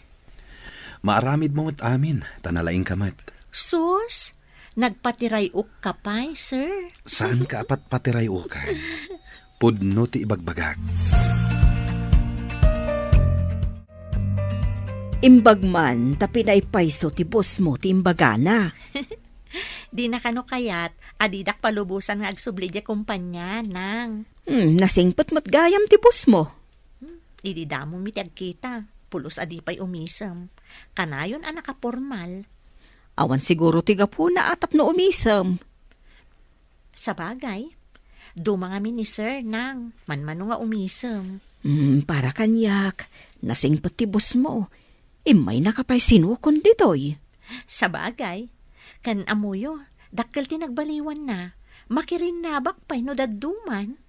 Maaramidmo met amin, ta nalaingka met. Sus, nagpatiraykka pay, sir. Saanka a patpatirayokan? Pudno ti ibagbagak. Imbag man ta pinaipayso ti bossmo ti imbagana. Dina kano kayat a didak palubosan nga agsubli diay kompania, nang. Hmm, nasingpet met gayam ti bossmo. Hmm, idi damomi ti agkita, pulos a di pay umisem. Kanayon a nakapormal. Awan siguro ti gapuna a tapno umisem. Sabagay, duma ngamin ni Sir, nang, manmano nga umisem. Hmm, para kaniak, nasingpet ti bossmo. Immaynaka pay sinukon ditoy. Sabagay, ken ammoyo, dakkel ti nagbaliwanna. Makirinnabak pay no dadduman.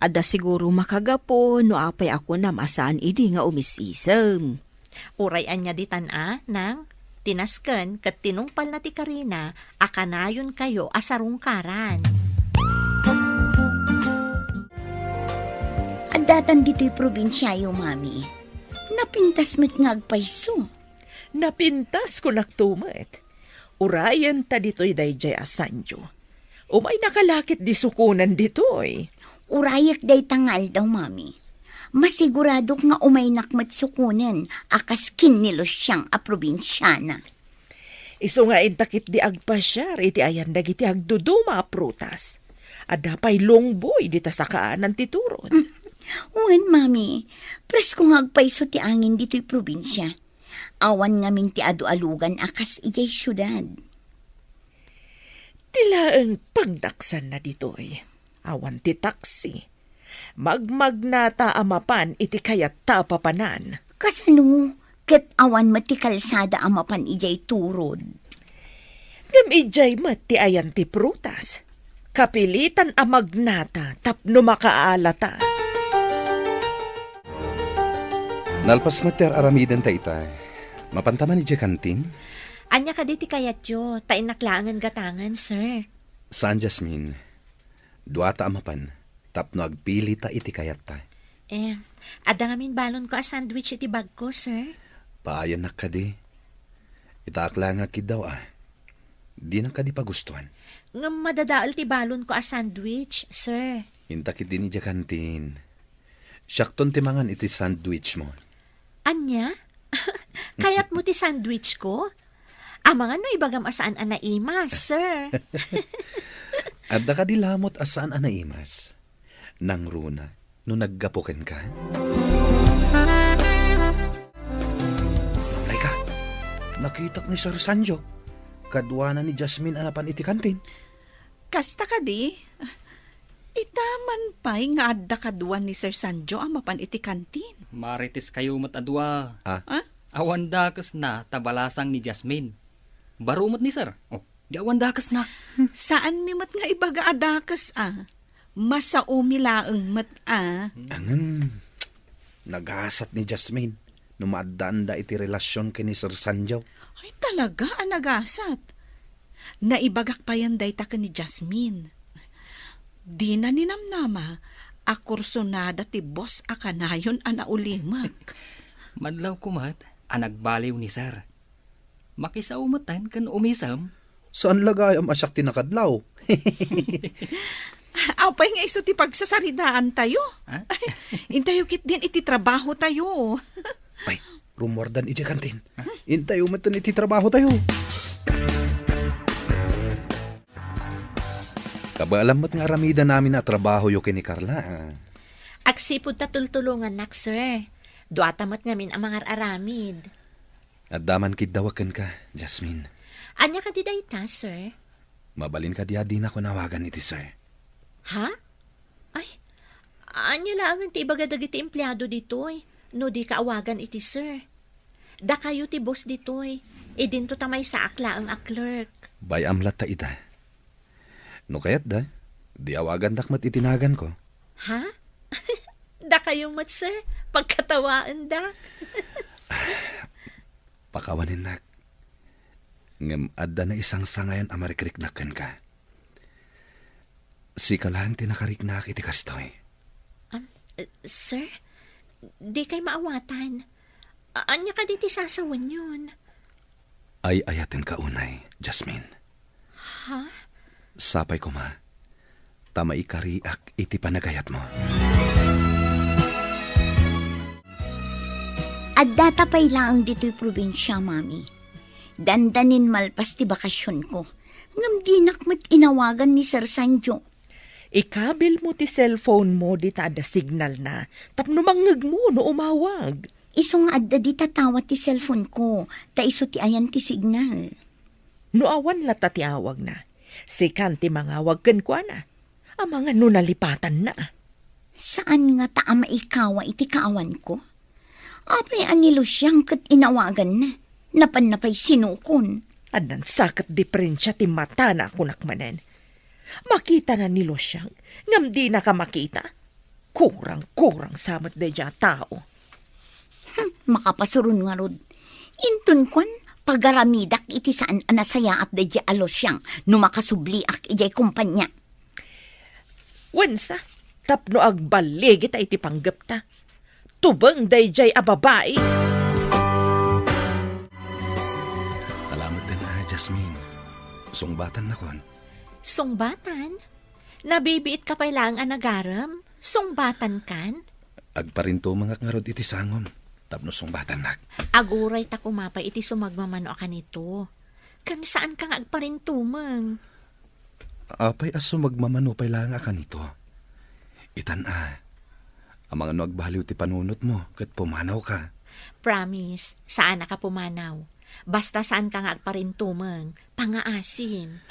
Adda siguro makagapu no apay a kunam a saan idi nga umis-isem. Uray ania ditan a, nang, ti nasken ket tinungpalna ti karina a kanayonkayo a sarungkaran. Addatan ditoy probinsiayo, Mami. Napintas met nga agpayso. Napintas, kunakto met. Urayenta ditoy daydiay a Sancho. Umaynaka la ketdi sukonen ditoy. Urayek dayta nga aldaw, Mami. Masiguradok nga umaynak met sukonen a kas ken ni Luciang a probinsiana. Isu nga inta ketdi agpasiar iti ayan dagiti agduduma a prutas. Adda pay lungboy dita sakaanan ti turod. Mm. Wen, Mami, presko nga agpayso ti angin ditoy probinsia. Awan ngamin ti adu a lugan a kas idiay siudad. Ti laeng pagdaksanna ditoy, awan ti taksi. Magmagnata a mapan iti kayatta a papanan. Kasano ket awan met ti kalsada a mapan idiay turod? Ngem idiay met ti ayan ti prutas. Kapilitan a magnata tapno makaalata. Nalpas met ti ar-aramidenta ita. Mapanta man idiay kantin? Ania kadi ti kayatyo? Ta innak laengen gatangen, sir. Saan, Jasmine. Duata a mapan, tapno agpilita iti kayatta. Eh, adda ngamin balonko a sandwich iti bagko, sir. Paayannak kadi. Itaak laeng nga kiddaw a. Dinak kadi pagustuan. Ngem madadael ti balonko a sandwich, sir. Inta ketdin idiay kantin. Siakton ti mangan iti sandwich mo. Ania? Kayatmo ti sandwich ko? Amangan no ibagam a saan a naimas, sir. Adda kadi lamot a saan a naimas? Nangruna no naggapu kenka? Laika, nakitak ni Sir Sancho. Kaduana ni Jasmine a napan iti kantin. Kasta kadi? Ita man pay nga adda kadua ni Sir Sancho a mapan iti kantin. Marites kayo met a dua. Ah? Ah? Awan dakesna ta balasang ni Jasmine. Baro met ni Sir. Oh, di awan dakesna. Saanmi met nga ibaga a dakes a. Masaomi laeng met a. Ngem, nagasat ni Jasmine no maaddaanda iti relasion ken ni Sir Sancho. Ay, talaga a nagasat. Naibagak payen dayta ken ni Jasmine. Dina ninamnama a kursunada ti boss a kanayon a naulimek. Madlawko met a nagbaliw ni Sir. Makisao metten ken umisem. Saan la gayam a siak ti nakadlaw? Apay nga isu ti pagsasaritaan tayo? Ha? Intayo ketdin iti trabaho tayo. Ay, rummuardan idiay kantin. Ha? Intayo metten iti trabaho tayo. Kabaelam met nga aramiden amin a trabahoyo ken ni Carla, ah. Agsipud ta tultulongannak, sir. Duata met ngamin a mangar-aramid. Adda man kiddawek kenka, Jasmine. Ania kadi dayta, sir? Mabalin kadi a dinak awagan iti sir. Ha? Ay, ania laengen ti ibaga dagiti empleado ditoy no dika awagan iti sir? Dakayo ti boss ditoy. Idinto ta maysaak laeng a clerk. Bay-am latta ida. No kayatda, di awagandak met iti naganko. Ha? Dakayo met, sir? Pagkatawaendak. Pakawanennak. Ngem adda naisangsangayan a marikriknak kenka. Sika laeng ti nakariknak iti kastoy. Am, eh, sir, dikay maawatan. A-, ania kadi ti sasawenyon? Ay-ayatenka unay, Jasmine. Ha? Sapay koma, ta maikariak iti panagayatmo. Addata pay laeng ditoy probinsia, Mami. Dandanin malpas ti bakasionko. Ngem dinak met inawagan ni Sir Sanjo. Ikabilmo ti cellphone mo dita adda signalna, tapno mangngegmo no umawag. Isu nga adda dita tawat ti cellphone ko, ta isu ti ayan ti signal. No awan latta ti awagna, sikan ti mangawag kenkuana. Amangan no nalipatanna. Saan ngata a maikawa iti kaawanko? Apay a ni Lucian ket inawaganna? Napanna pay sinukon. Addan sa ket diferensia ti matana a kunak manen. Makitana ni Lucian, ngem dinaka makita. Kurang-kurang sa met daydiay a tao. Hmm, makapasuron ngarud. Inton kuan, pagaramidak iti saan a nasayaat daydiay a Lucian no makasubliak idiay kompania. Wensa, tapno agballigita iti panggepta. Tubeng daydiay a babai. Alamet den, ah, Jasmine. Sungbatannakon. Sungbatan? Nabibiit ka pay laeng a nagarem? Sungbatankan? Agparintumengak ngarud iti sangom tapno sungbatannak. Aguray ta kuma pay iti sumagmamano a kanito. Ken saanka nga agparintumeng. Apay a sumagmamano pay laeng a kanito? Itan a, amangan no agbaliw ti panunotmo ket pumanawka. Promise, saanak a pumanaw. Basta saanka nga agparintumeng, pangaasim.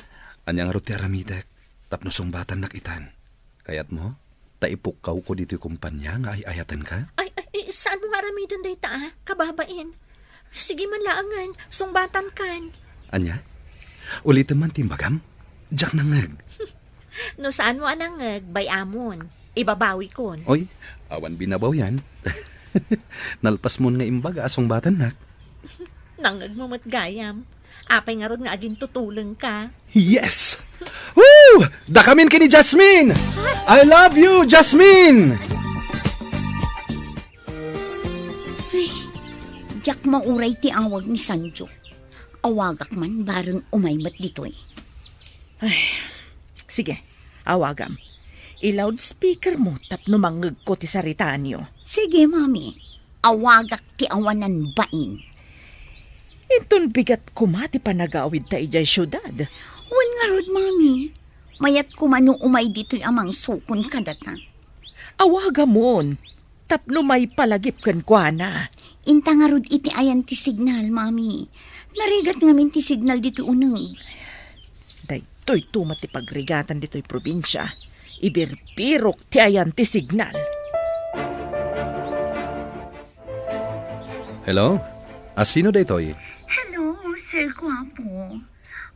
Ania ngarud ti aramidek tapno sungbatannak itan? Kayatmo ta ipukkawko ditoy kompania nga ay-ayatenka? Ay, ay, ay, saanmo nga aramiden dayta, a? Kababain. Sige man laengen, sungbatankan. Ania? Ulitem man ti imbagam? Diak nangngeg. No saanmo a nangngeg, bay-amon. Ibabawikon. Oy, awan binabawian. Nalpasmon nga imbaga a sungbatannak. Nangngegmo met gayam. Apay ngarud nga agintutulengka? Yes! Woo! Dakamin ken ni Jasmine! I love you, Jasmine! Ay, diak mauray ti awag ni Sanjo. Awagak man bareng umay met ditoy. Ay, sige, awagam. I-loudspeaker mo tapno mangngegko ti saritaanyo. Sige, Mami. Awagak ti awanan bain. Inton bigat koma ti panagawidta idiay siudad. Wen ngarud, Mami. Mayat koma no umay ditoy a mangsukon kadata. Awagamon tapno maipalagip kenkuana. Inta ngarud iti ayan ti signal, Mami. Narigat ngamin ti signal ditoy uneg. Daytoy tumet ti pagrigatan ditoy probinsia. Ibirbirok ti ayan ti signal. Hello? A, sino daytoy? Hello, Sir Guapo.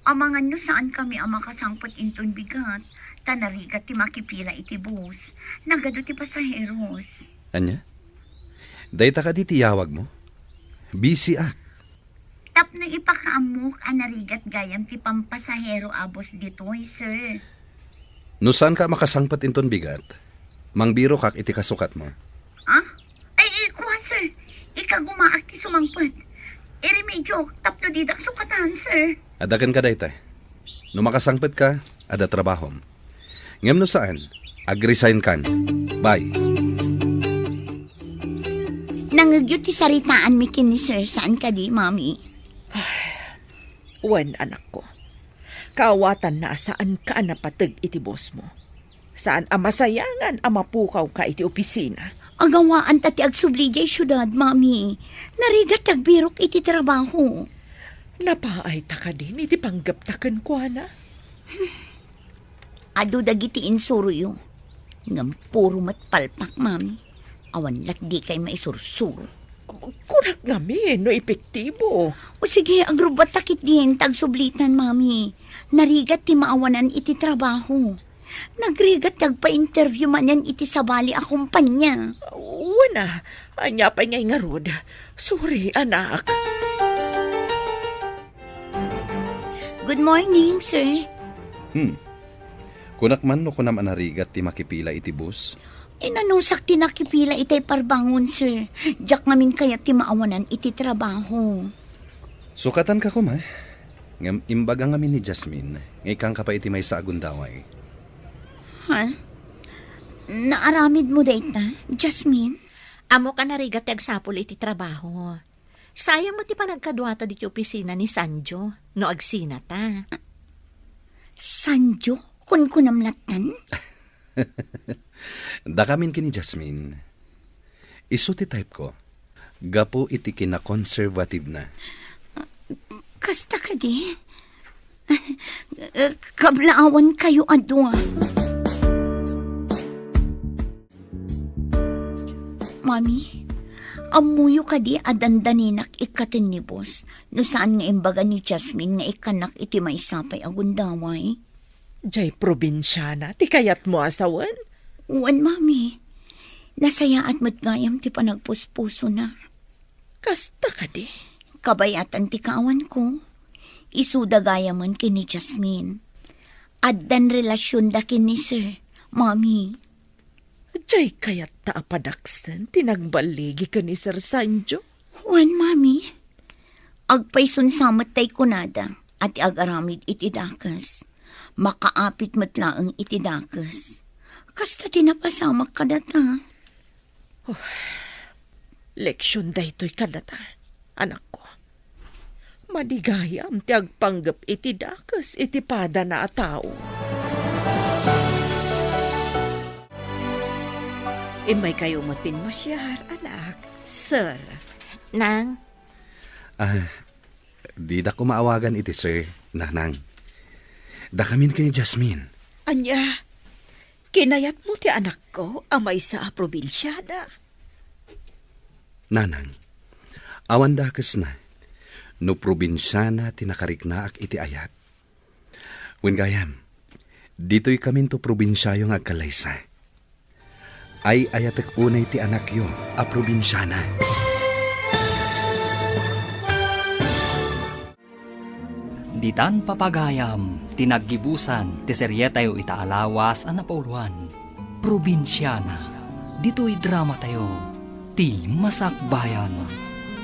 Amangan no saan kami a makasangpet inton bigat, ta narigat ti makipila iti bus. Nagadu ti pasaheros. Ania? Dayta kadi ti yawag mo? Busy ak. Tapno ipakaammok a narigat gayam ti pampasahero a bus ditoy, sir. No saanka a makasangpet inton bigat, mangbirokak iti kasukatmo. Ah? Ay, ay, kuan, sir. Ikagumaak ti sumangpet. Iremedyok tapno didak sukatan, sir. Adda kenka dayta. No makasangpetka, adda trabahom. Ngem no saan, agresign kan. Bye. Nangngegyo ti saritaanmi ken ni Sir, saan kadi, Mami? Wen, anakko. Kaawatanna a saanka a napateg iti bosmo. Saan a masayangan a mapukawka iti opisina. Agawaan ta ti agsubli diay siudad, Mami. Narigat ti agbirok iti trabaho. Napaayta kadin iti panggepta kenkuana? Adu dagiti insuroyo. Ngem puro met palpak, Mami. Awan laeng dikay maisursuro. Kunak ngamin no epektibo. O sige, agrubbatta ketdin ta agsublitan, Mami. Narigat ti maawanan iti trabaho. Nagrigat ti agpa-interview manen iti sabali a kompania. Wen a, ania pay ngay ngarud? Sorry, anak. Good morning, sir. Hmm. Kunak man no kunam a narigat ti makipila iti bus? Inanusak ti nakipila itay parbangon, sir. Diak ngamin kayat ti maawanan iti trabaho. Sukatanka koma. Ngem imbaga ngamin ni Jasmine nga ikkanka pay iti maysa a gundaway. Ha? Naaramidmo dayta, Jasmine? Ammok a narigat ti agsapul iti trabaho. Sayang met ti panagkaduata ditoy opisina ni Sanjo no agsinata. Sanjo? Kunkunam lattan? Dakamin ken ni Jasmine. Isu ti type ko. Gapu iti kinakonserbatibna. Kasta kadi? Kablaawankayo a dua. Mami, ammoyo kadi a dandaninak ikkaten ni boss no saan nga imbaga ni Jasmine nga ikkannak iti maysa pay a gundaway? Jay probinsiana ti kayatmo a sawen? Wen, Mami. Nasayaat met gayam ti panagpuspusona. Kasta kadi? Kabayatan ti kaawanko. Isuda gayamen ken ni Jasmine. Addan relasionda ken ni Sir, Mami. Jay kayatta a padaksen ti nagballigi ken ni Sir Sanjo? Wen, Mami. Agpaysunsa met tay kunada. a ti agaramid iti dakes. Makaapit met laeng iti dakes. Kasta ti napasamak kadata. Leksion daytoy kadata, anakko. Madi gayam ti agpanggep iti dakes iti padana a tao. Immaykayo met pimmasiar, anak. Sir. Nang? Ah, didak umaawagan iti sir, nanang. Dakamin ken ni Jasmine. Ania? Kinayatmo ti anakko a maysa a probinsiana? Nanang, awan dakesna no probinsiana ti nakariknaak iti ayat. Wen gayam, ditoykaminto probinsiayo nga agkallaysa. Ay-ayatek unay ti anakyo a probinsiana. Ditan papagayam ti naggibusan ti serietayo ita a lawas a napauluan, Probinsiana. Ditoy dramatayo, Ti Masakbayan.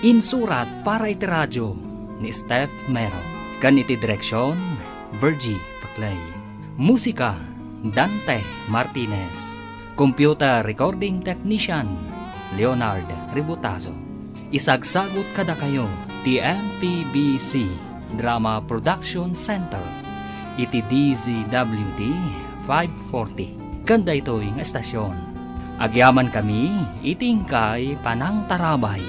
Insurat para iti radio ni Steph Mero. Ken iti direksion, Virgie Paclay. Musika, Dante Martinez. Computer recording technician, Leonard Ributazo. Isagsagut kadakayo ti M P B C Drama Production Center iti D Z W T five forty. Ken daytoy nga estasion, agyamankami iti inkay panangtarabay.